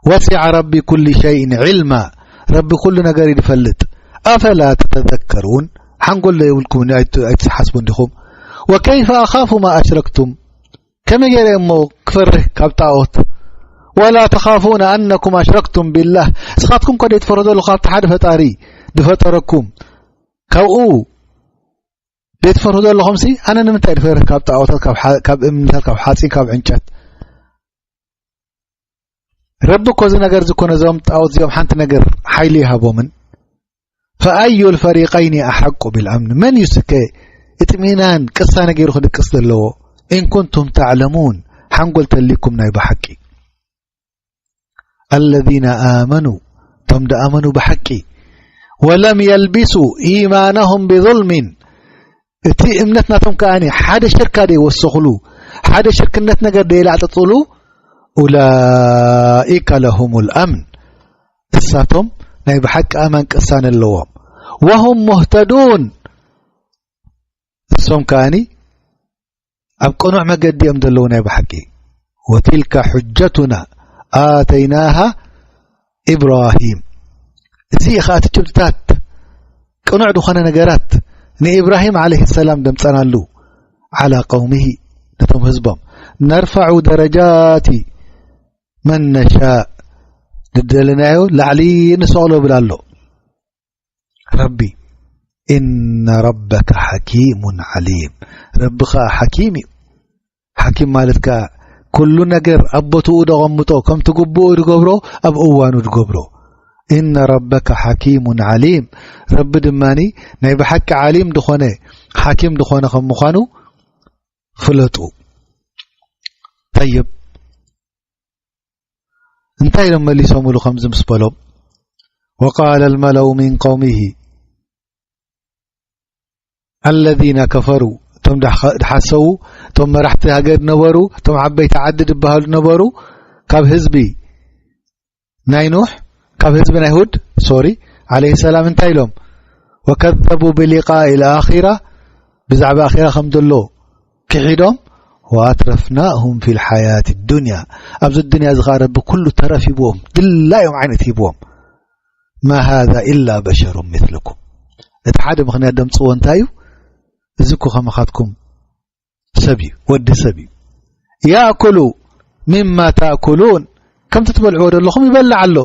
وسع ربي كل شيء علما، ረቢ ኩሉ ነገር እዩ ዝፈልጥ። أفلا تتذكرون، ሓንጎል ዶ የብልኩምን? ኣይት-፣ ኣይትሓስቡን ዲኹም? وكيف أخاف ما أشركتم، ከመይ ገይረ እሞ ክፈርህ ካብ ጣዖት? ولا تخافون أنكم أشركتم بالله، ንስኻትኩም ኮ ዘይትፈርሁ ዘለኹ ካብቲ ሓደ ፈጣሪ ዝፈጠረኩም፣ ካብኡ ዘይትፈርሁ ዘለኹም ሲ፣ ኣነ ንምንታይ ዝፈርህ ካብ ጣዖታት፣ ካብ ሓ-፣ ካብ እምንታት፣ ካብ ሓፂን፣ ካብ ዕንጨት? ረቢ እኮ እዚ ነገር እዚ እኮ ነዞም ጣዖት እዚኦም ሓንቲ ነገር ሓይሊ ይሃቦምን። فأي الفريقين أحق بالأمن؟ መን እዩ እስከ እጥሚናን ቅሳነ ገይሩ ክድቅስ ዘለዎ? إن كنتم تعلمون፣ ሓንጎል ተልይኩም ናይ ብሓቂ። الذين آمنوا، እቶም ደኣመኑ ብሓቂ፣ ولم يلبسوا إيمانهم بظلم، እቲ እምነት ናቶም ከኣ ሓደ ሽርካ ደይወሰኹሉ፣ ሓደ ሽርክነት ነገር ደይላዕጠጡሉ፣ أولئك لهم الأمن، እሳቶም ናይ ብሓቂ ኣማን ቅሳነ ኣለዎም። وهم مهتدون، እሶም ከኣ ኣብ ቅኑዕ መገዲ እዮም ዘለዉ ናይ ብሓቂ። وتلك حجتنا آتيناها إبراهيم، እዚ ኸኣ እቲ ጭብጥታት ቅኑዕ ዝኾነ ነገራት ንኢብራሂም ዓለይሂ ሰላም ደምጸናሉ። على قومه، ነቶም ህዝቦም። نرفع درجات من نشاء، ንደለናዮ ላዕሊ ንሰቕሎ ይብል ኣሎ ረቢ። إن ربك حكيم عليم، ረቢ ኸኣ ሓኪም እዩ። ሓኪም ማለት ከኣ ኩሉ ነገር ኣብ ቦትኡ ደቐምጦ፣ ከምቲ ግቡኡ ድገብሮ፣ ኣብ እዋኑ ድገብሮ። إن ربك حكيم عليم، ረቢ ድማኒ ናይ ብሓቂ ዓሊም ድኾነ፣ ሓኪም ድኾነ ከም ምዃኑ ፍለጡ። طيب، እንታይ ኢሎም መሊሶምሉ ከምዚ ምስ በሎም? وقال الملأ من قومه الذين كفروا، እቶም ድሓ-፣ ድሓሰዉ፣ እቶም መራሕቲ ሃገር ነበሩ፣ እቶም ዓበይቲ ዓዲ ድበሃሉ ነበሩ፣ ካብ ህዝቢ ናይ ኑሕ፣ ካብ ህዝቢ ናይ ሁድ፣ ሶሪ፣ ዓለይሂ ሰላም እንታይ ኢሎም? وكذبوا بلقاء الآخرة، ብዛዕባ ኣኺራ ከም ዘሎ ክሒዶም። وأترفناهم في الحياة الدنيا، ኣብዚ ዱንያ እዚ ኸዓ ረቢ ኩሉ ተረፍ ሂብዎም፣ ድላዮም ዓይነት ሂብዎም። ما هذا إلا بشر مثلكم، እቲ ሓደ ምኽንያት ደምጽዎ እንታይ እዩ? እዚ እኮ ከማኻትኩም ሰብ እዩ፣ ወዲ ሰብ እዩ። يأكل مما تأكلون، ከምቲ ትበልዕዎ ዘለኹም ይበልዕ ኣሎ።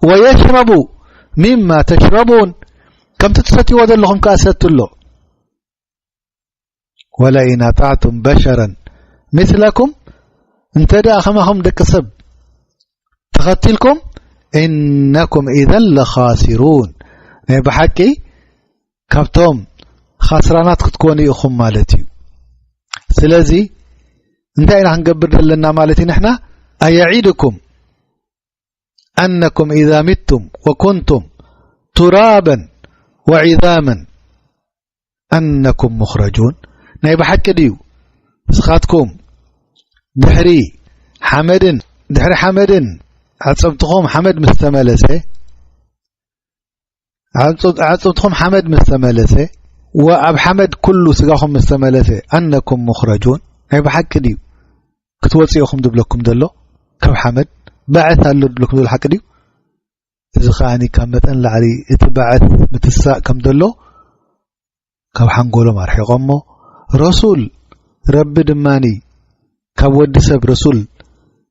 ويشرب مما تشربون، ከምቲ ትሰትይዎ ዘለኹም ከኣ ሰቲ ኣሎ። ولئن أطعتم بشرا مثلكم، እንተ ደኣ ከማኹም ደቂ ሰብ ተኸቲልኩም፣ إنكم إذا لخاسرون، ናይ ብሓቂ ካብቶም ኻስራናት ክትኮኑ ኢኹም ማለት እዩ። ስለዚ እንታይ ኢና ክንገብር ዘለና ማለት እዩ? ንሕና أيعدكم أنكم إذا متم وكنتم ترابا وعظاما أنكم مخرجون، ናይ ብሓቂ ድዩ ንስኻትኩም ድሕሪ ሓመድን፣ ድሕሪ ሓመድን ኣዕጽምትኹም ሓመድ ምስ ተመለሰ፣ ኣዕጽ-፣ ኣዕጽምትኹም ሓመድ ምስ ተመለሰ፣ ወኣብ ሓመድ ኩሉ ስጋኹም ምስ ተመለሰ፣ أنكم مخرجون، ናይ ብሓቂ ድዩ ክትወጽኡ ኢኹም ድብለኩም ዘሎ ካብ ሓመድ? ባዕት ኣሎ ድብለኩም ዘሎ ሓቂ ድዩ? እዚ ኸኣኒ ካብ መጠን ላዕሊ እቲ ባዕት ምትሳእ ከም ዘሎ ካብ ሓንጎሎም ኣርሒቖሞ፣ ረሱል ረቢ ድማኒ ካብ ወዲ ሰብ ረሱል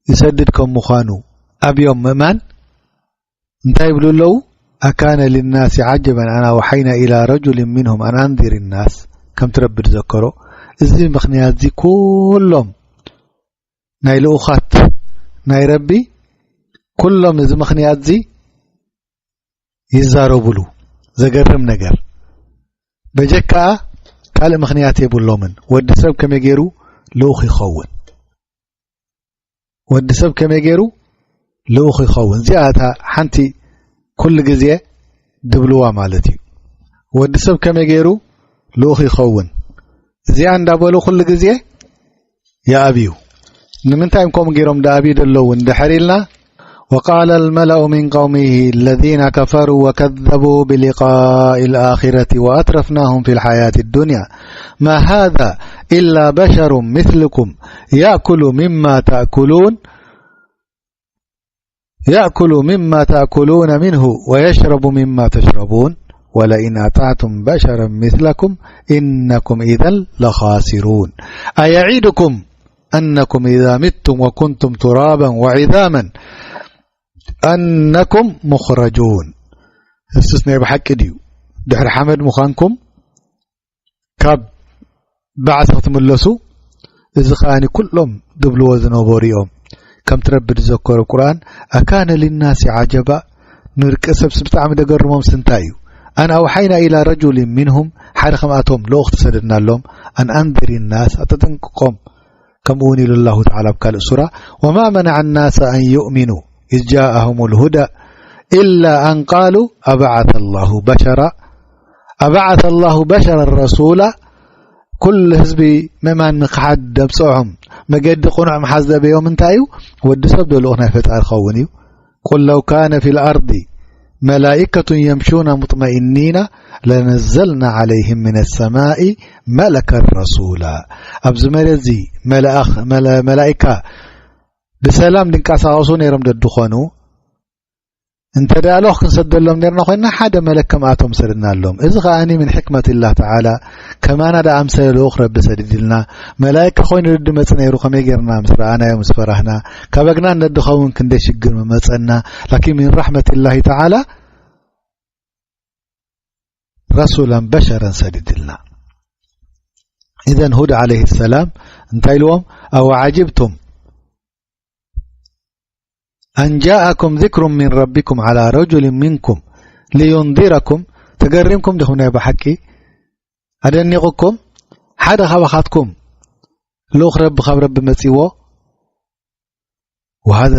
ይሰድድ ከም ምዃኑ ኣብዮም ምእማን እንታይ ይብሉ ኣለዉ? أكان للناس عجبا أن أوحينا إلى رجل منهم أن أنذر الناس፣ ከምቲ ረቢ ዝዘከሮ። እዚ ምኽንያት እዚ ኩሎም ናይ ልኡኻት ናይ ረቢ ኩሎም እዚ ምኽንያት እዚ ይዛረቡሉ። ዘገርም ነገር፣ በጀካ ካልእ ምኽንያት የብሎምን። ወዲ ሰብ ከመይ ገይሩ ልኡኽ ይኸውን? ወዲ ሰብ ከመይ ገይሩ ልኡኽ ይኸውን? እዚኣ እታ ሓንቲ ኩሉ ግዜ ድብልዋ ማለት እዩ። ወዲ ሰብ ከመይ ገይሩ ልኡኽ ይኸውን? እዚኣ እንዳበሉ ኩሉ ግዜ ይኣብዩ። ንምንታይ እዮም ከምኡ ገይሮም ዝኣብዩ ዘለዉ እንድሕር ኢልና፣ وقال الملأ من قومه الذين كفروا وكذبوا بلقاء الآخرة وأترفناهم في الحياة الدنيا ما هذا إلا بشر مثلكم يأكل مما تأكلون يأكل مما تأكلون منه ويشرب مما تشربون ولئن أطعتم بشرا مثلكم إنكم إذا لخاسرون أيعدكم أنكم إذا متم وكنتم ترابا وعظاما أنكم مخرجون እሱስ ናይ ብሓቂ ድዩ ድሕሪ ሓመድ ምዃንኩም ካብ ባዕሲ ክትምለሱ? እዚ ኸኣኒ ኩሎም ድብልዎ ዝነበሩ እዮም። ከምቲ ረቢ ዝዘከሮ ቁርኣን፣ ኣካነ ሊናሲ ዓጀባ፣ ንርቂ ሰብሲ ብጣዕሚ ደገርሞምሲ እንታይ እዩ? ኣን ኣውሓይና ኢላ ረጁሊን ሚንሁም፣ ሓደ ከምኣቶም ልኡኽ ተሰደድናሎም፣ ኣን ኣንዚሪ ናስ፣ ኣተጠንቅቆም። ከምኡ እውን ኢሉ ኣላሁ ተዓላ ኣብ ካልእ ሱራ፣ ወማ መነዐ ናሰ ኣን ዩእሚኑ ኢዝ ጃአሁም ልሁዳ ኢላ ኣን ቃሉ ኣበዓተ ላሁ በሸራ፣ ኣበዓተ ላሁ በሸራ ረሱላ። ኩሉ ህዝቢ ምእማን ምክሓድ ደብፅዖም፣ መገዲ ቅኑዕ ምሓዝ ዘበዮም እንታይ እዩ? ወዲ ሰብ ዶ ልኡኽ ናይ ፈጣሪ ኸውን እዩ? ቁል ለው ካነ ፊ ልኣርዲ መላኢከቱን የምሹና ሙጥመኢኒና ለነዘልና ዓለይህም ምን ሰማኢ መለከን ረሱላ። ኣብዚ መሬት እዚ መላእኽ-፣ መላ-፣ መላኢካ ብሰላም ድንቀሳቐሱ ነይሮም ደድኾኑ፣ እንተ ደኣ ልኡኽ ክንሰደሎም ነርና ኮይንና፣ ሓደ መለክ ከምኣቶም ሰደድናሎም። እዚ ከኣኒ ምን ሕክመትላህ ተዓላ፣ ከማና ደኣ ኣምሰለ ልኡኽ ረቢ ሰዲድልና። መላእካ ኮይኑ ድመጽእ ነይሩ፣ ከመይ ጌርና ምስ ረኣናዮ፣ ምስ ፈራህና፣ ካበግና ነድኸውን ክንደይ ሽግር ምመጸና። ላኪን ምን ረሕመትላሂ ተዓላ፣ ረሱላን በሸረን ሰዲድልና። ኢዘን ሁድ ዓለይሂ ሰላም እንታይ ኢልዎም? ኣው ዓጅብቱም ኣን ጃኣኩም ዚክሩን ሚን ረቢኩም ዓላ ረጁሊን ሚንኩም ሊዩንዚረኩም፣ ተገሪምኩም ዲኹም? ናይ ብሓቂ ኣደኒቑኩም? ሓደ ካባኻትኩም ልኡኽ ረቢ ካብ ረቢ መጺዎ? ወሃዛ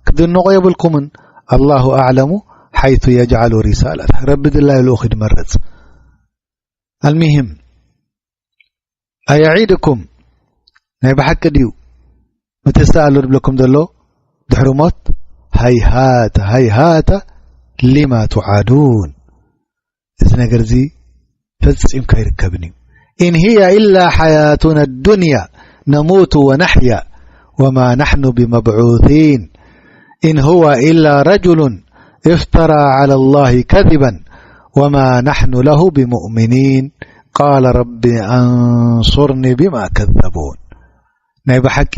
ክትድንቑ የብልኩምን። ኣላሁ ኣዕለሙ ሓይቱ የጅዓሉ ሪሳላታ። ረቢ ድላዩ ልኡኽ እዩ ድመርጽ። ኣልሚሂም፣ ኣየዒድኩም፣ ናይ ብሓቂ ድዩ ምትስእ ኣሎ ድብለኩም ዘሎ ድሕሪ ሞት? ሃይሃተ ሃይሃተ ሊማ ቱዓዱን። እዚ ነገር እዚ ፈጺምካ ኣይርከብን እዩ። ኢን ሂየ ኢላ ሓያቱና ዱንያ ነሙቱ ወነሕያ ወማ ናሕኑ ብመብዑሲን። ኢን ሁወ ኢላ ረጁሉን እፍተራ ዓላ ላሂ ከዚበን ወማ ናሕኑ ለሁ ብሙእሚኒን። ቃለ ረቢ ኣንሱርኒ ብማ ከዘቡን። ናይ ብሓቂ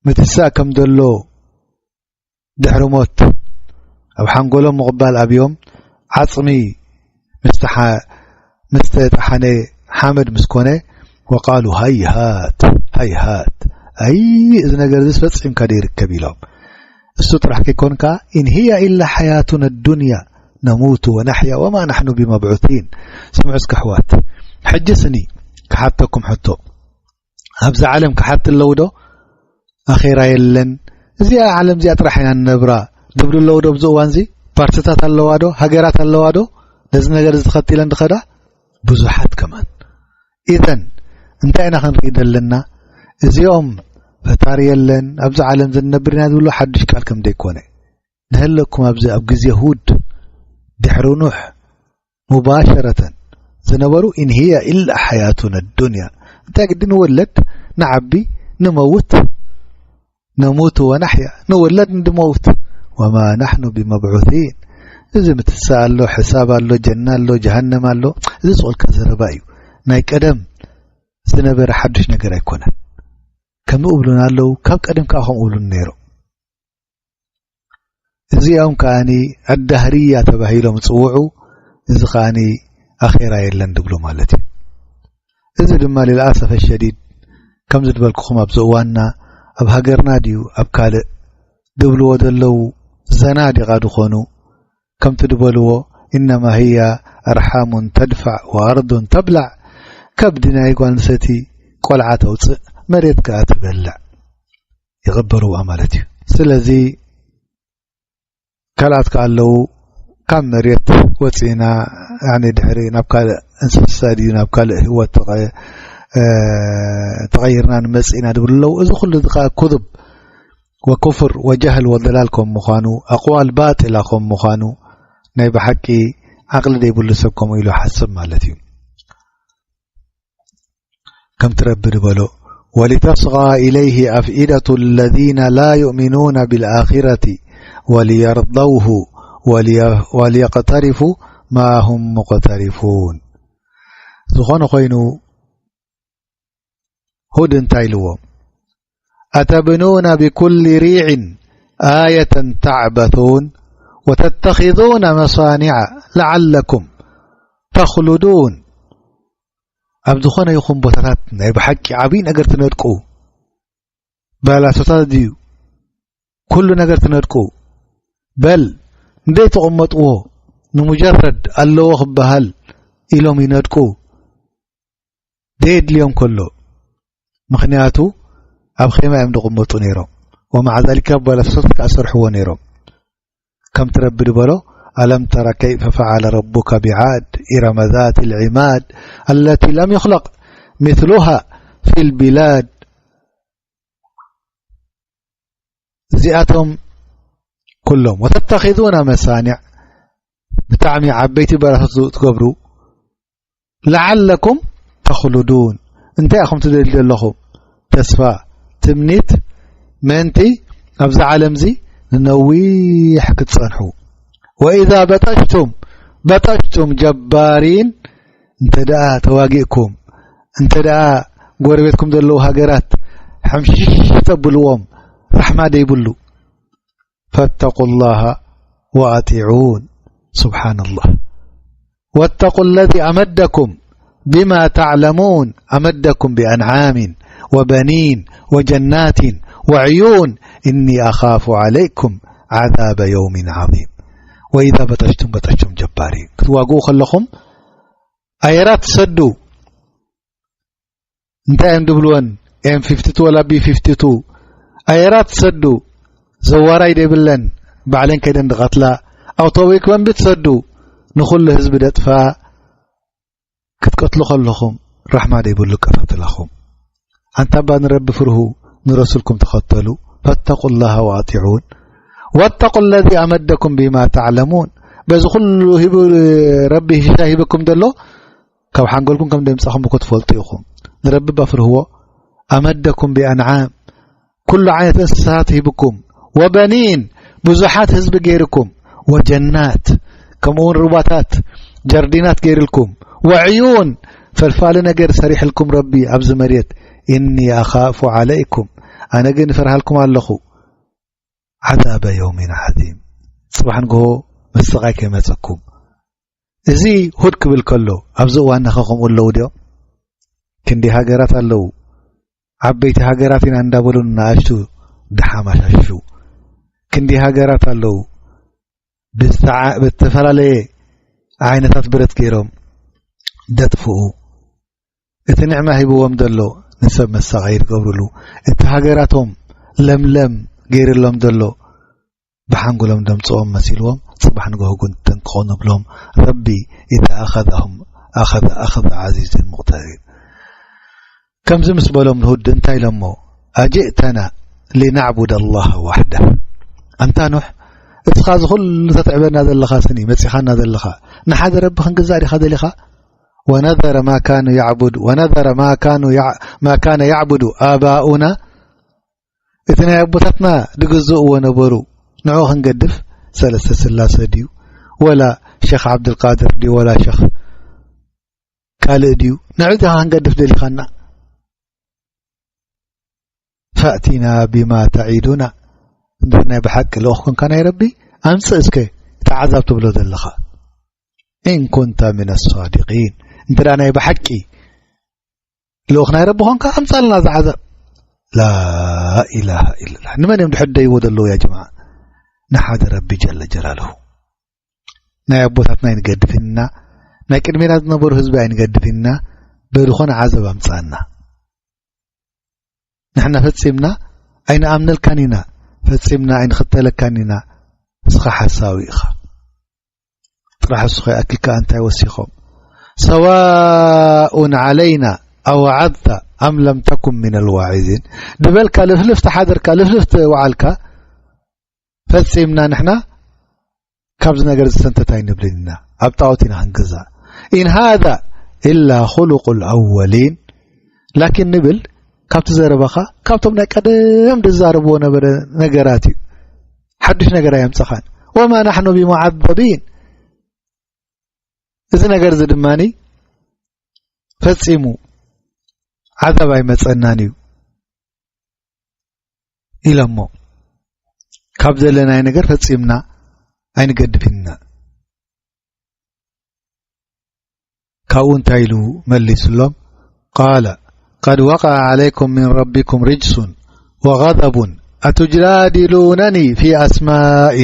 ምትሳእ ከም ዘሎ ድሕሪ ሞት ኣብ ሓንጎሎም ምቕባል ኣብዮም፣ ዓጽሚ ምስ ተሓ-፣ ምስ ተጠሓነ ሓመድ ምስ ኮነ፣ ወቃሉ ሃይሃት ሃይሃት፣ ኣይ፣ እዚ ነገር እዚ ፈጺምካ ደይርከብ ኢሎም። እሱ ጥራሕ ከይኮንካ፣ ኢን ሂያ ኢላ ሓያቱና ዱንያ ነሙቱ ወናሕያ ወማ ናሕኑ ብመብዑሲን። ስምዑ እስከ ኣሕዋት፣ ሕጂ ስኒ ክሓተኩም ሕቶ፣ ኣብዚ ዓለም ክሓት ኣለዉ ዶ? ኣኼራ የለን፣ እዚኣ ዓለም እዚኣ ጥራሕ ኢና ንነብራ ዝብሉ ኣለዉ ዶ? ኣብዚ እዋን እዚ ፓርትታት ኣለዋ ዶ? ሃገራት ኣለዋ ዶ? ነዚ ነገር እዚ ተኸቲለን ዝኸዳ ብዙሓት ከማን። ኢዘን እንታይ ኢና ክንርኢ ዘለና? እዚኦም ፈጣሪ የለን፣ ኣብዚ ዓለም ዝነብር ኢና ዝብሉ ሓድሽ ቃል ከም ዘይኮነ፣ ንሀለኩም ኣብዚ ኣብ ግዜ ሁድ ድሕሪ ኑሕ ሙባሸረተን ዝነበሩ፣ ኢን ሂየ ኢላ ሓያቱና ዱንያ፣ እንታይ ግዲ ንወለድ፣ ንዓቢ፣ ንመውት፣ ነሙቱ ወናሕያ፣ ንወለድ፣ ንድመውት፣ ወማ ናሕኑ ብመብዑሲን። እዚ ምትሳእ ኣሎ፣ ሕሳብ ኣሎ፣ ጀና ኣሎ፣ ጀሃነም ኣሎ፣ እዚ ዝቆልካ ዘረባ እዩ። ናይ ቀደም ዝነበረ ሓድሽ ነገር ኣይኮነን። ከምኡ እብሉና ኣለዉ፣ ካብ ቀደም ከዓ ከምኡ እብሉኒ ነይሮም። እዚኦም ከኣኒ ኣዳህርያ ተባሂሎም ይጽውዑ። እዚ ከኣኒ ኣኼራ የለን ድብሉ ማለት እዩ። እዚ ድማ ልልኣሰፈ ሸዲድ፣ ከም ዝድበልኩኹም ኣብዚ እዋንና ኣብ ሃገርና ድዩ ኣብ ካልእ ድብልዎ ዘለዉ ዘናዲቓ ድኾኑ፣ ከምቲ ድበልዎ፣ ኢነማ ህያ ኣርሓሙን ተድፋዕ ወኣርዱን ተብላዕ፣ ከብዲ ናይ ጓል ኣንስተይቲ ቆልዓ ተውጽእ፣ መሬት ከኣ ትበልዕ፣ ይቕበርዋ ማለት እዩ። ስለዚ ካልኣት ከኣ ኣለዉ፣ ካብ መሬት ወጺእና፣ ያኒ ድሕሪ ናብ ካልእ እንስሳ ድዩ ናብ ካልእ ህይወት ተቐ-፣ እ፣ ተቐይርና ንመጽእ ኢና ድብሉ ኣለዉ። እዚ ኩሉ እዚ ከኣ ኩذብ ወኩፍር ወጀህል ወደላል ከም ምዃኑ፣ ኣቕዋል ባጢላ ከም ምዃኑ ናይ ብሓቂ ዓቕሊ ዘይብሉ ሰብ ከምኡ ኢሉ ይሓስብ ማለት እዩ። ከምቲ ረቢ ዝበሎ፣ ወሊተስጋ ኢለይሂ ኣፍኢደቱ ለዚነ ላ ዩእሚኑነ ቢልኣኺረቲ ወሊየርደውሁ ወሊየ-፣ ወሊየቅተሪፉ ማ ሁም ሙቅተሪፉን። ዝኾነ ኮይኑ፣ ሁድ እንታይ ኢልዎም? ኣተብኑነ ብኩሊ ሪዕን ኣየተን ተዕበቱን ወተተኺዙነ መሳኒዐ ለዓለኩም ተኽሉዱን። ኣብ ዝኾነ ይኹን ቦታታት ናይ ብሓቂ ዓብዪ ነገር ትነድቁ ባላሶታት ድዩ? ኩሉ ነገር ትነድቁ። በል እንደይ ተቐመጥዎ ንሙጀረድ ኣለዎ ክበሃል ኢሎም ይነድቁ ደየድልዮም ከሎ። ምኽንያቱ ኣብ ኼማ እዮም ዝቕመጡ ነይሮም። ወመዓ ዛሊካ ባላሶት ከኣ ሰርሕዎ ነይሮም። ከምቲ ረቢ ዝበሎ፣ ألم تر كيف فعل ربك بعاد إرم ذات العماد التي لم يخلق مثلها في البلاد. እዚኣቶም ኩሎም وتتخذون مصانع ብጣዕሚ ዓበይቲ በራሶት ትገብሩ لعلكم تخلدون እንታይ ኢኹም ትደልዩ ዘለኹም ተስፋ ትምኒት ምእንቲ ኣብዚ ዓለም እዚ ንነዊሕ ክትጸንሑ وإذا بطشتم بطشتم جبارين እንተ ደኣ ተዋጊእኩም እንተ ደኣ ጎረቤትኩም ዘለዉ ሃገራት ሕምሽሽ ተብልዎም ራሕማ ደይብሉ فاتقوا الله وأطيعون سبحان الله واتقوا الذي أمدكم بما تعلمون أمدكم بأنعام وبنين وجنات وعيون إني أخاف عليكم عذاب يوم عظيم وإذا بطشتم بطشتم جبارين ክትዋግኡ ከለኹም ኣየራት ትሰዱ እንታይ እዮም ድብልወን M fifty two ወላ B fifty two ኣየራት ትሰዱ ዘዋራይ ደይብለን ባዕለን ከይደን ድቐትላ ኣውቶቡይ ክበንቢ ትሰዱ ንኹሉ ህዝቢ ደጥፋ ክትቀትሉ ከለኹም ራሕማ ደይብሉ ቀታትላኹም ኣንታ እባ ንረቢ ፍርሁ ንረሱልኩም ተኸተሉ فاتقوا الله وأطيعون واتقوا الذي أمدكم بما تعلمون በዚ ኩሉ ሂቡ ረቢ ሽሻይ ሂብኩም ዘሎ ካብ ሓንጎልኩም ከም ደምጻኹም እኮ ትፈልጡ ኢኹም ንረቢ እባ ፍርህዎ أمدكم بأنعام ኩሉ ዓይነት እንስሳት ሂብኩም وبنين ብዙሓት ህዝቢ ገይርኩም وجنات ከምኡ እውን ሩባታት ጀርዲናት ገይርልኩም وعيون ፈልፋሊ ነገር ሰሪሕልኩም ረቢ ኣብዚ መሬት إني أخاف عليكم ኣነ ግን እፈርሃልኩም ኣለኹ عذاب يوم عظيم ጽባሕ ንግሆ መስቃይ ከይመጸኩም እዚ ሁድ ክብል ከሎ ኣብዚ እዋንና ከ ከምኡ ኣለዉ ድዮም ክንዲ ሃገራት ኣለዉ ዓበይቲ ሃገራት ኢና እንዳበሉ ንኣሽቱ ደሓማሻሹ ክንዲ ሃገራት ኣለዉ ብዝተፈላለየ ዓይነታት ብረት ገይሮም ደጥፍኡ እቲ ንዕማ ሂብዎም ዘሎ ንሰብ መሳቐይ ዝገብርሉ እቲ ሃገራቶም ለምለም ገይርሎም ዘሎ ብሓንጎሎም ደምፅኦም መሲልዎም ፅባሕ ንግሆ ግን ተንክኾ ንብሎም ረቢ إذا أخذهم أخذ أخذ عزيز مقتدر ከምዚ ምስ በሎም ንሁድ እንታይ ኢሎሞ أجئتنا لنعبد الله وحده ኣንታ ኑሕ እስኻ እዚ ኩሉ ተትዕበና ዘለኻ ስኒ መፂኻና ዘለኻ ንሓደ ረቢ ክንግዛእ ዲኻ ደሊኻ ونذر ما كانوا يعبد ونذر ما كانوا يع... ما كان يعبد آباؤنا እቲ ናይ ኣቦታትና ድግዝእዎ ነበሩ ንዑ ክንገድፍ ሰለስተ ስላሰ ድዩ ወላ ሸኽ ዓብድልቃድር ድዩ ወላ ሸኽ ካልእ ድዩ ንዑ ዲኻ ክንገድፍ ደሊኻና فأتنا بما تعدنا እንድሕር ናይ ብሓቂ ልኡኽ ኮንካ ናይ ረቢ ኣምፅእ እስከ እቲ ዓዛብ ትብሎ ዘለኻ إن كنت من الصادقين እንተ ናይ ብሓቂ ልኡኽ ናይ ረቢ ኾንካ ኣምፃልና ዝዓዛብ ላኢላሃ ኢላላ ንመን እዮም ድሕደይዎ ዘለዉ ያ ጀማዓ ንሓደ ረቢ ጀለ ጀላልሁ ናይ ኣቦታትና ኣይንገድፍንና ናይ ቅድሜና ዝነበሩ ህዝቢ ኣይንገድፍንና በድኾነ ዓዘብ ኣምፃና ንሕና ፈፂምና ኣይንኣምነልካን ኢና ፈፂምና ኣይንኽተለካን ኢና እስኻ ሓሳዊ ኢኻ ጥራሕ እሱ ከይኣክል ከኣ እንታይ ወሲኾም سواء علينا أوعظت أم لم تكن من الواعظين ድበልካ ልፍልፍ ተሓደርካ ልፍልፍ ተወዓልካ ፈጺምና ንሕና ካብዚ ነገር ዝሰንተት ኣይንብልን ኢና ኣብ ጣዖት ኢና ክንግዛእ إن هذا إلا خلق الأولين ላኪን ንብል ካብቲ ዘረባኻ ካብቶም ናይ ቀደም ዝዛረብዎ ነበረ ነገራት እዩ ሓድሽ ነገር ኣየምፀኻን وما نحن بمعذبين እዚ ነገር እዚ ድማ ፈፂሙ ዓዛብ ኣይመፀናን እዩ ኢሎሞ ካብ ዘለናይ ነገር ፈፂምና ኣይንገድፍን ኢና ካብኡ እንታይ ኢሉ መሊስሎም قال قد وقع عليكم من ربكم رجس وغضب أتجادلونني في أسماء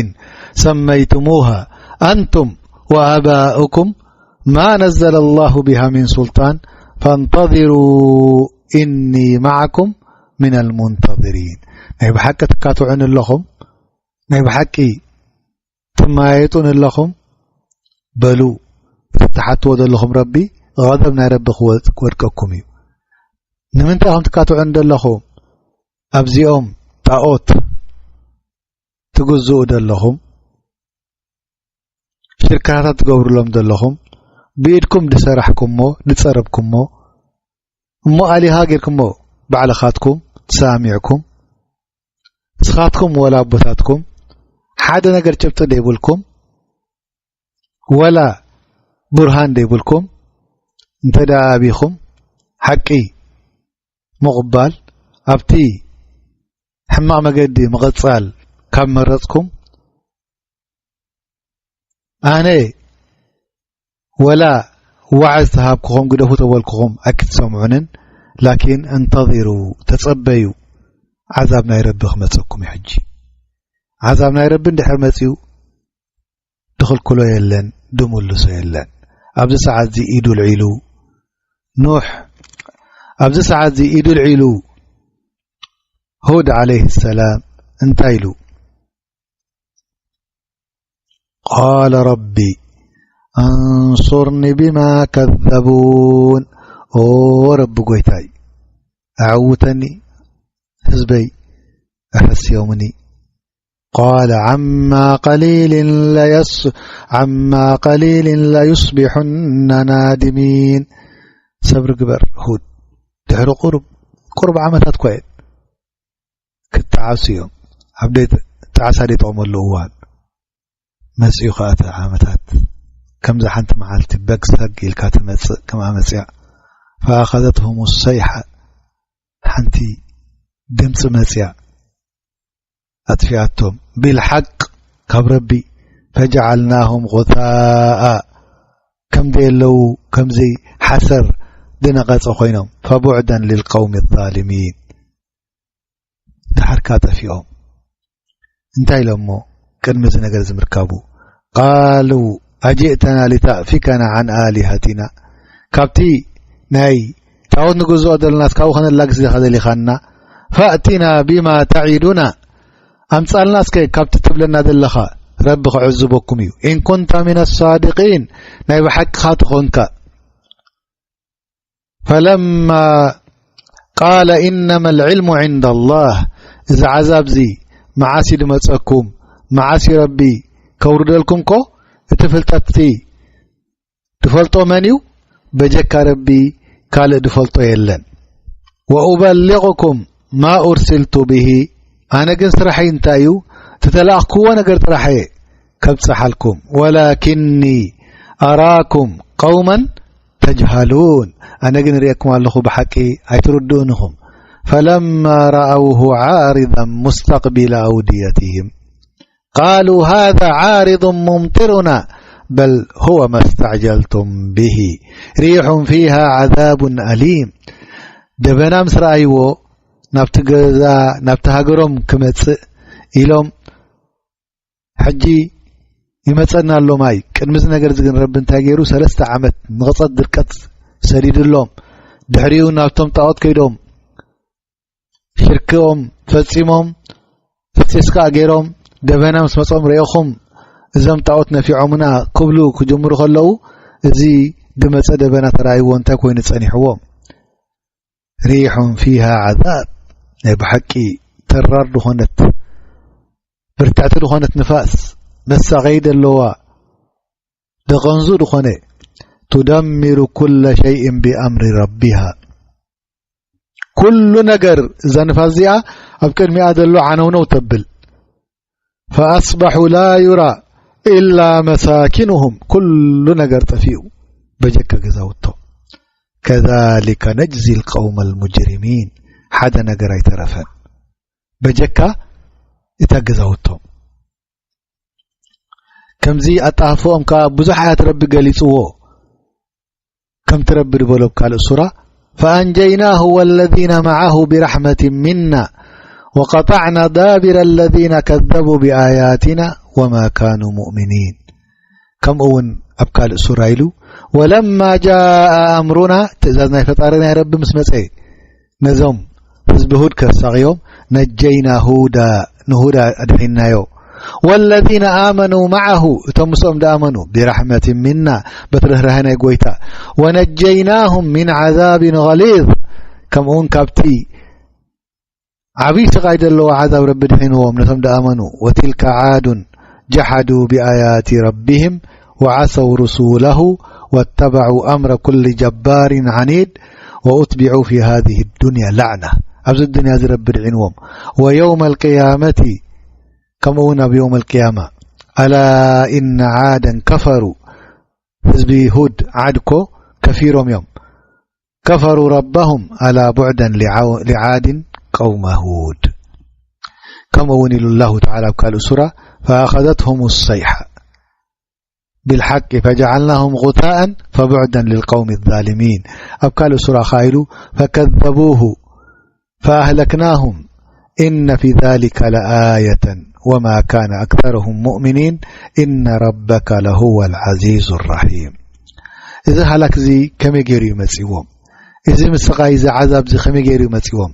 سميتموها أنتم وآباؤكم ما نزل الله بها من سلطان فانتظروا إني معكم من المنتظرين. ናይ ብሓቂ ትካትዑን ኣለኹም፣ ናይ ብሓቂ ትመያየጡን ኣለኹም። በሉ፣ እቲ ትሓትዎ ዘለኹም ረቢ፣ غضب ናይ ረቢ ክወ-፣ ክወድቀኩም እዩ። ንምንታይ ኢኹም ትካትዑን ዘለኹም? ኣብዚኦም ጣኦት ትግዝኡ ዘለኹም፣ ሽርካታት ትገብሩሎም ዘለኹም፣ ብኢድኩም ዝሰራሕኩሞ፣ ዝጸረብኩሞ፣ እሞ ኣሊሃ ጌርኩሞ፣ ባዕልኻትኩም ተሰማሚዕኩም፣ ንስኻትኩም ወላ ኣቦታትኩም ሓደ ነገር ጭብጢ ዘይብልኩም፣ ወላ ቡርሃን ዘይብልኩም፣ እንተ ደኣ ኣቢኹም ሓቂ ምቕባል፣ ኣብቲ ሕማቕ መገዲ ምቕጻል ካብ መረጽኩም፣ ኣነ ወላ ዋዕዝ ተሃብኩኹም፣ ግደፉ ተበልኩኹም ኣይክትሰምዑንን። ላኪን እንተዚሩ፣ ተጸበዩ፣ ዓዛብ ናይ ረቢ ክመጸኩም እዩ። ሕጂ ዓዛብ ናይ ረቢ እንድሕር መጺኡ፣ ድኽልክሎ የለን፣ ድምልሶ የለን። ኣብዚ ሰዓት እዚ ኢዱ ልዒሉ ኑሕ፣ ኣብዚ ሰዓት እዚ ኢዱ ልዒሉ ሁድ ዓለይሂ ሰላም እንታይ ኢሉ? ቃለ ረቢ ኣንሱርኒ ቢማ ከዘቡን። ኦ ረቢ ጎይታይ፣ ኣዕውተኒ፣ ህዝበይ ኣሕስዮምኒ። ቃለ ዓማ ቀሊልን ለየስ-፣ ዓማ ቀሊልን ለዩስቢሑነ ናድሚን። ሰብሪ ግበር ሁድ፣ ድሕሪ ቁሩብ፣ ቁሩብ ዓመታት እኳ እየን ክተዓሱ እዮም። ኣብ ደይ-፣ ጣዕሳ ደይጠቕመሉ እዋን መጺኡ ኸኣ እቲ ዓመታት። ከምዛ ሓንቲ መዓልቲ በግሰግ ኢልካ ትመጽእ ከምኣ መጺኣ። ፈኣኸዘትሁም ሰይሓ፣ ሓንቲ ድምጺ መጺኣ ኣጥፊኣቶም። ቢልሓቅ ካብ ረቢ። ፈጀዓልናሁም ጉሳኣ፣ ከም ዘየለዉ፣ ከምዚ ሓሰር ዝነቐጸ ኮይኖም። ፈቡዕደን ልልቀውሚ ዛሊሚን። ድሓርካ ጠፊኦም። እንታይ ኢሎሞ? ቅድሚ እዚ ነገር እዚ ምርካቡ፣ ቃሉ ኣጅእተና ሊተእፊከና ዓን ኣሊሀቲና፣ ካብቲ ናይ ጣዖት ንግዝኦ ዘለናስ ካብኡ ከነላግስ ዲኻ ደሊኻና? ፈእቲና ቢማ ተዒዱና፣ ኣምጻልና እስከ ካብቲ ትብለና ዘለኻ፣ ረቢ ክዕዝበኩም እዩ። ኢን ኩንተ ሚነ ሳድቂን፣ ናይ ብሓቅኻ ተኾንካ። ፈለማ ቃለ ኢነማ ልዕልሙ ዒንደ ላህ፣ እዚ ዓዛብ እዚ መዓስ እዩ ድመጸኩም፣ መዓስ እዩ ረቢ ከውርደልኩም ኮ፣ እቲ ፍልጠት እቲ ድፈልጦ መን እዩ? በጀካ ረቢ ካልእ ድፈልጦ የለን። ወኡበሊغኩም ማ ኡርሲልቱ ብሂ፣ ኣነ ግን ስራሐይ እንታይ እዩ? ዝተላእኽክዎ ነገር ጥራሕ እየ ከብጽሓልኩም። ወላኪኒ ኣራኩም ቀውመን ተጅሃሉን፣ ኣነ ግን ርእየኩም ኣለኹ፣ ብሓቂ ኣይትርድኡን ኢኹም። ፈለማ ረኣውሁ ዓሪضን ሙስተቅቢለ ኣውድየትህም ቃሉ ሃዛ ዓሪضን ሙምጢሩና በል ሁወ መስተዕጀልቱም ብሂ ሪሑን ፊሃ ዓዛቡን ኣሊም። ደበና ምስ ረኣይዎ፣ ናብቲ ገዛ፣ ናብቲ ሃገሮም ክመጽእ ኢሎም፣ ሕጂ ይመጸና ኣሎ ማይ። ቅድሚ እዚ ነገር እዚ ግን ረቢ እንታይ ገይሩ? ሰለስተ ዓመት ንቕጸት ድርቀት ሰዲድሎም። ድሕሪኡ ናብቶም ጣዖት ከይዶም ሽርክኦም ፈጺሞም፣ እስቲስቃእ ገይሮም፣ ደበና ምስ መጾም ርኤኹም እዞም ጣዖት ነፊዖምና ክብሉ ክጅምሩ ከለዉ፣ እዚ ድመጸ ደበና ተራእይዎ እንታይ ኮይኑ ጸኒሕዎም? ሪሑን ፊሃ ዓዛብ፣ ናይ ብሓቂ ተራር ዝኾነት፣ ብርትዕቲ ዝኾነት ንፋስ፣ መሳቐዪ ዘለዋ፣ ደቐንዙ ዝኾነ፣ ቱደሚሩ ኩለ ሸይእን ቢኣምሪ ረቢሃ። ኩሉ ነገር እዛ ንፋስ እዚኣ ኣብ ቅድሚኣ ዘሎ ዓነውነው ተብል። ፈኣስበሑ ላ ዩራ ኢላ መሳኪኑሁም፣ ኩሉ ነገር ጠፊኡ በጀካ ገዛውቶም። ከዛሊከ ነጅዚ ልቀውመ ልሙጅሪሚን፣ ሓደ ነገር ኣይተረፈን በጀካ እታ ገዛውቶም። ከምዚ ኣጣፍኦም ከኣ ብዙሕ ኣያት ረቢ ገሊጽዎ። ከምቲ ረቢ ዝበሎ ኣብ ካልእ ሱራ፣ ፈኣንጀይናሁ ወለዚነ መዓሁ ብራሕመትን ሚና وقطعنا دابر الذين كذبوا بآياتنا وما كانوا مؤمنين. ከምኡ እውን ኣብ ካልእ ሱራ ኢሉ፣ ولما جاء أمرنا ትእዛዝ ናይ ፈጣሪ ናይ ረቢ ምስ መጸ ነዞም ህዝቢ ሁድ ከሳቕዮም ነጀይና ሁዳ ንሁዳ ኣድሒናዮ። والذين آمنوا معه እቶም ምስኦም ደኣመኑ برحمة منا በቲ ርህራሄ ናይ ጎይታ ونجيناهم من عذاب غليظ ከምኡውን ካብቲ ዓብዪ ስቓይ ዘለዎ ዓዛብ ረቢ ድሒንዎም ነቶም ደኣመኑ። وتلك عاد جحدوا بآيات ربهم وعصوا رسله واتبعوا أمر كل جبار عنيد وأتبعوا في هذه الدنيا لعنة ኣብዚ ዱንያ እዚ ረቢ ድዒንዎም ويوم القيامة ከምኡ እውን ኣብ يوم القيامة ألا إن عادا كفروا ህዝቢ ሁድ ዓድ እኮ ከፊሮም እዮም كفروا ربهم ألا بعدا لعاد قوم هود ከምኡ እውን ኢሉ الله تعالى ኣብ ካልእ ሱራ فأخذتهم الصيحة بالحق فجعلناهم غثاء فبعدا للقوم الظالمين ኣብ ካልእ ሱራ ኸዓ ኢሉ فكذبوه فأهلكناهم إن في ذلك لآية وما كان أكثرهم مؤمنين إن ربك لهو العزيز الرحيم እዚ ሃላክ እዚ ከመይ ገይሩ እዩ መጺዎም? እዚ ምስቓይ እዚ ዓዛብ እዚ ከመይ ገይሩ እዩ መጺዎም?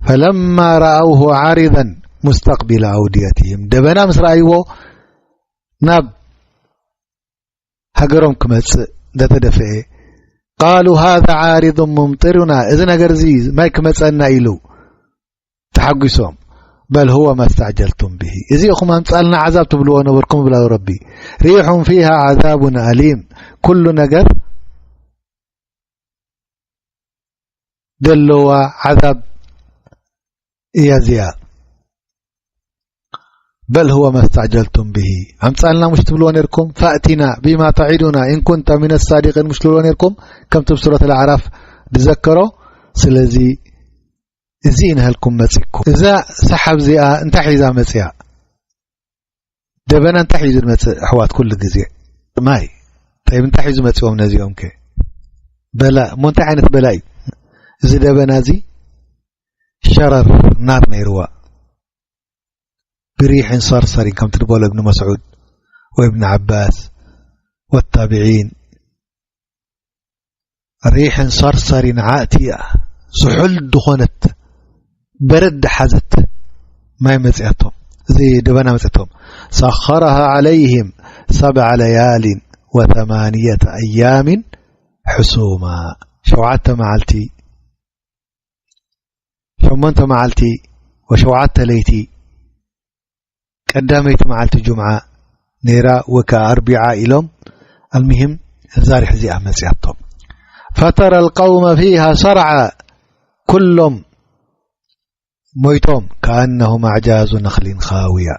فلما رأوه عارضا مستقبل أوديتهم ደበና ምስ ረኣይዎ ናብ ሃገሮም ክመጽእ እንዳተደፍአ قالوا هذا عارض ممطرنا እዚ ነገር እዚ ማይ ክመጸና ኢሉ ተሓጒሶም بل هو ما استعجلتم به እዚ ኢኹም ኣምጻልና ዓዛብ ትብልዎ ነበርኩም ብላው ረቢ ريح فيها عذاب أليم ኩሉ ነገር ደለዋ ዓዛብ እያ እዚኣ بل هو ما استعجلتم به ኣምጻልና ሙሽ ትብልዎ ነርኩም فأتنا بما تعدنا إن كنت من الصادقين ሙሽ ትብልዎ ነርኩም ከምቲ ብሱረት الأعراف ዝዘከሮ ስለዚ እዚ ኢንሃልኩም መጺኩም እዛ ሰሓብ እዚኣ እንታይ ሒዛ መጽያ ደበና እንታይ ሒዙ ዝመጽእ ኣሕዋት ኩሉ ግዜ ማይ طيب እንታይ ሒዙ መጽዎም ነዚኦም ከ በላ እሞ እንታይ ዓይነት በላ እዩ እዚ ደበና እዚ ሸረር ናር ነይርዋ بريح صرصر ከምቲ ዝበሎ እብን መስዑድ وابن عباس والتابعين ريح صرصر ዓእቲ እያ ስሑል ዝኾነት በረድ ሓዘት ማይ መጽያቶም እዚ ደበና መጽያቶም سخرها عليهم سبع ليال وثمانية أيام حسوما ሸውዓተ መዓልቲ ሸሞንተ መዓልቲ ወሸውዓተ ለይቲ ቀዳመይቲ መዓልቲ ጁምዓ ነይራ ወከ ኣርቢዓ ኢሎም المهم ዛሪሕ እዚኣ መጽያቶም فترى القوم فيها صرعى ኩሎም ሞይቶም كأنهم أعجاز نخل خاوية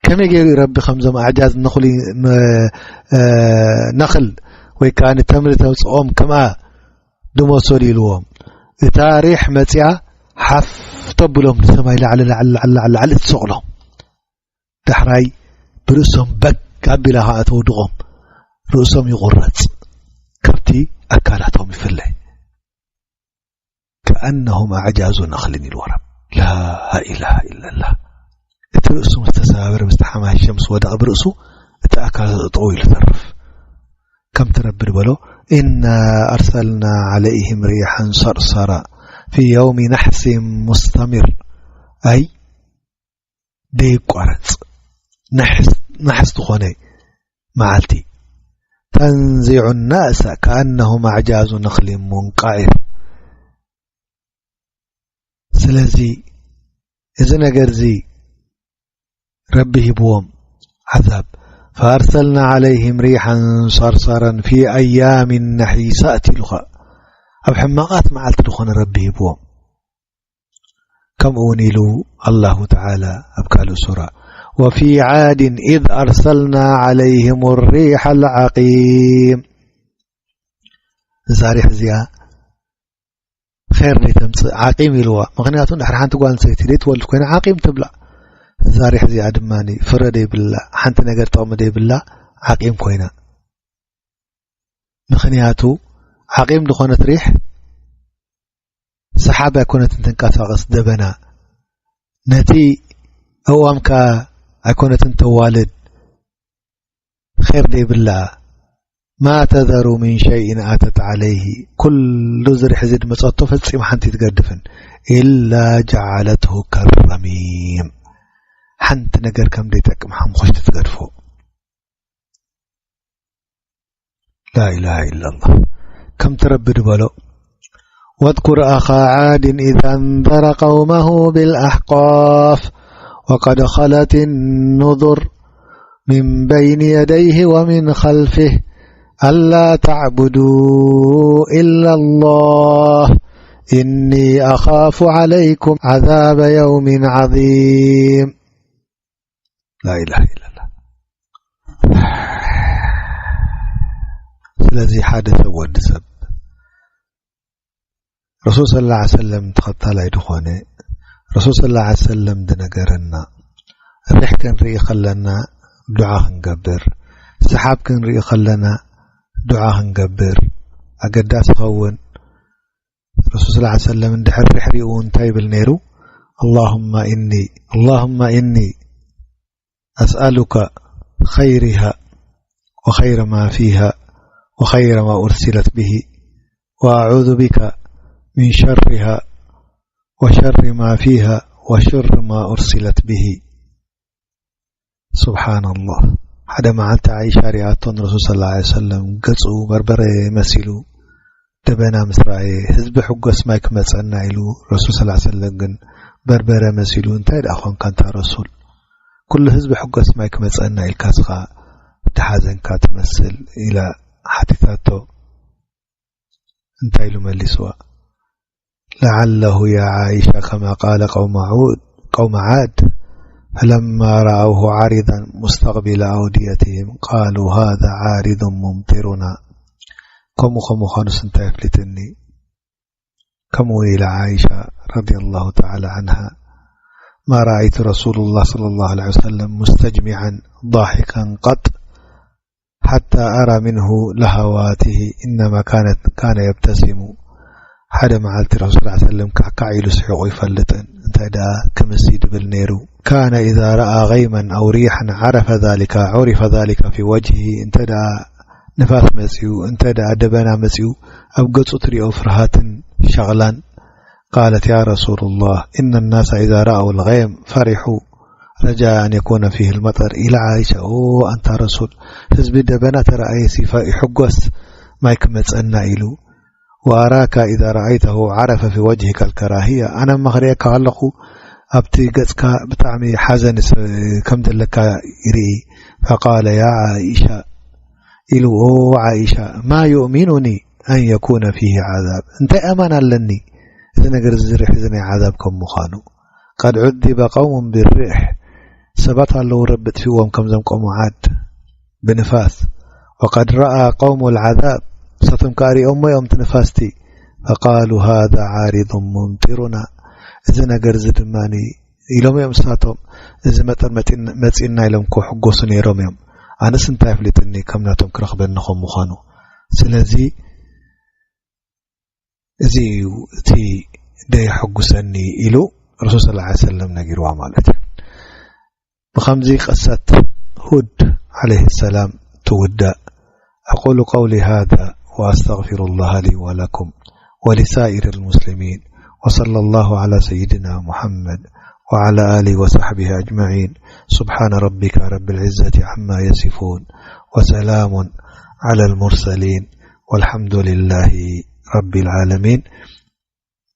ከመይ ገይሩ ረቢ ከምዞም ኣዕጃዝ ነኽል ወይ ከዓ ንተምሪ ተውፅኦም ከምኣ ድመሶል ኢልዎም እታ ሪሕ መፅያ ሓፍ ተብሎም ንሰማይ ላዕሊ ላዕሊ ላዕሊ ላዕሊ ትሰቕሎም ዳሕራይ ብርእሶም በግ ኣቢላ ከዓ ተውድቖም ርእሶም ይቑረፅ ካብቲ ኣካላቶም ይፍለ كأنهم أعجاز نخل ይልዎ ረብ لا إله إلا الله እቲ ርእሱ ምስ ተሰባበረ ምስ ተሓማሸ ምስ ወደቐ ብርእሱ እቲ ኣካል ጠጠው ኢሉ ተርፍ ከምቲ ረቢ ዝበሎ إنا أرسلنا عليهم ريحا صرصرا في يوم نحس مستمر أي ደይቋረፅ ናሕስ ዝኾነ መዓልቲ تنزع الناس كأنهم أعجاز نخل منقعر ስለዚ እዚ ነገር እዚ ረቢ ሂብዎም ዓዛብ فأرسلنا عليهم ريحا صرصرا في أيام نحسات ኢሉኻ ኣብ ሕማቓት መዓልቲ ዝኾነ ረቢ ሂብዎም ከምኡ እውን ኢሉ ኣላሁ ተዓላ ኣብ ካልእ ሱራ وفي عاد إذ أرسلنا عليهم الريح العقيم እዛ ሪሕ እዚኣ ኸይር ደይተምፅእ ዓቂም ኢልዋ ምክንያቱ ድሕሪ ሓንቲ ጓል ኣንስተይቲ ደይትወልድ ኮይና ዓቂም ትብላ እዛ ሪሕ እዚኣ ድማ ፍረ ደይብላ ሓንቲ ነገር ጥቕሚ ደይብላ ዓቂም ኮይና ምክንያቱ ዓቂም ዝኾነት ሪሕ ሰሓብ ኣይኮነትን ትንቀሳቐስ ደበና ነቲ ኣእዋም ከኣ ኣይኮነትን ተዋልድ፣ ኼር ዘይብላ። ማ ተዘሩ ምን ሸይእን ኣተት ዓለይሂ፣ ኩሉ ዝርሕ እዚ ድመጸቶ ፈጺማ ሓንቲ ትገድፍን። ኢላ ጀዓለትሁ ከረሚም፣ ሓንቲ ነገር ከም ዘይጠቅም ሓምኾሽቲ ትገድፎ። ላኢላሃ ኢላላህ። ከምቲ ረቢ ድበሎ፣ واذكر أخا عاد إذ أنذر قومه بالأحقاف وقد خلت النذر من بين يديه ومن خلفه ألا تعبدوا إلا الله إني أخاف عليكم عذاب يوم عظيم. ላኢላሃ ኢላላህ። ስለዚ ሓደ ሰብ፣ ወዲ ሰብ፣ ረሱል ሰለላሁ ዐለይሂ ወሰለም ተኸታላይ ዝኾነ፣ ረሱል ሰለላሁ ዐለይሂ ወሰለም ዝነገረና፣ ሪሕ ክንርኢ ከለና ዱዓ ክንገብር፣ ሰሓብ ክንርኢ ከለና ዱዓ ክንገብር ኣገዳሲ ይኸውን። ረሱል ሰለላሁ ዐለይሂ ወሰለም እንድሕር ሪሕ ሪኡ እንታይ ይብል ነይሩ? اللهم إني، اللهم إني أسألك خيرها وخير ما فيها وخير ما أرسلت به، وأعوذ بك من شرها وشر ما فيها وشر ما أرسلت به. ሱብሓነላህ። ሓደ መዓልቲ ዓይሻ ሪኣቶ ንረሱል ሰለላሁ ዐለይሂ ወሰለም፣ ገጹ በርበረ መሲሉ፣ ደበና ምስ ረኣየ፣ ህዝቢ ሕጎስ ማይ ክመጸና ኢሉ፣ ረሱል ሰለላሁ ዐለይሂ ወሰለም ግን በርበረ መሲሉ፣ እንታይ ደኣ ኾንካ እንታ ረሱል? ኩሉ ህዝቢ ሕጎስ ማይ ክመጸና ኢልካ እስኻ ደሓዘንካ ትመስል ኢላ ሓቲታቶ። እንታይ ኢሉ መሊስዋ? لعله يا عائشة كما قال قوم عود، قوم عاد، فلما رأوه عارضا مستقبل أوديتهم قالوا هذا عارض ممطرنا. ከምኡ ከምኡ ዃኑስ እንታይ ኣፍሊጥኒ? ከምኡ ኢላ ዓኢሻ ረዲየላሁ ተዓላ ዓንሃ፣ ما رأيت رسول الله صلى الله عليه وسلم مستجمعا ضاحكا قط حتى أرى منه لهواته إنما كانت، كان يبتسم. ሓደ መዓልቲ ረሱል ሰለላሁ ዐለይሂ ወሰለም ካዕካዕ ኢሉ ስሒቑ ይፈልጥን፣ እንታይ ደኣ ክምስ ድብል ነይሩ። كان إذا رأى غيما أو ريحا عرف ذلك، عرف ذلك في وجهه። እንተ ደኣ ንፋስ መጺኡ፣ እንተ ደኣ ደበና መጺኡ፣ ኣብ ገጹ ትሪኦ ፍርሃትን ሸቕላን። قالت يا رسول الله إن الناس إذا رأوا الغيم فرحوا رجاء أن يكون فيه المطر ኢላ ዓኢሻ። ኦ ኣንታ ረሱል፣ ህዝቢ ደበና ተረኣየሲ ፈ-፣ ይሕጎስ ማይ ክመጸና ኢሉ። وأراك إذا رأيته عرف في وجهك الكراهية። ኣነ እማ ክርእየካ ከለኹ ኣብቲ ገጽካ ብጣዕሚ ሓዘን ስ-፣ ከም ዘለካ ይርኢ። فقال يا عائشة ኢሉ፣ ኦ ዓኢሻ፣ ما يؤمنني أن يكون فيه عذاب، እንታይ ኣማን ኣለኒ እዚ ነገር እዚ ዝርሕ እዚ ናይ ዓዛብ ከም ምዃኑ። قد عذب قوم بالريح، ሰባት ኣለዉ ረቢ ጥፊዎም ከምዞም ቆሙ ዓድ ብንፋስ። وقد رأى قوم العذاب، ንሳቶም ከኣ ሪኦሞ እዮም እቲ ንፋስቲ። فقالوا هذا عارض ممطرنا، እዚ ነገር እዚ ድማ ኢሎም እዮም ንሳቶም፣ እዚ መጠር መጺን-፣ መጺና ኢሎም ክሕጎሱ ነይሮም እዮም። ኣነስ እንታይ ኣፍሊጥኒ ከም ናቶም ክረኽበኒ ከም ምዃኑ። ስለዚ እዚ እዩ እቲ ደየሐጉሰኒ ኢሉ ረሱል ሰለላሁ ዐለይሂ ወሰለም ነጊርዋ ማለት እዩ። ብኸምዚ ቅሰት ሁድ ዐለይሂ ሰላም ትውዳእ። أقول قولي هذا وأستغفر الله لي ولكم ولسائر المسلمين، وصلى الله على سيدنا محمد وعلى آله وصحبه أجمعين. سبحان ربك رب العزة عما يصفون، وسلام على المرسلين، والحمد لله رب العالمين.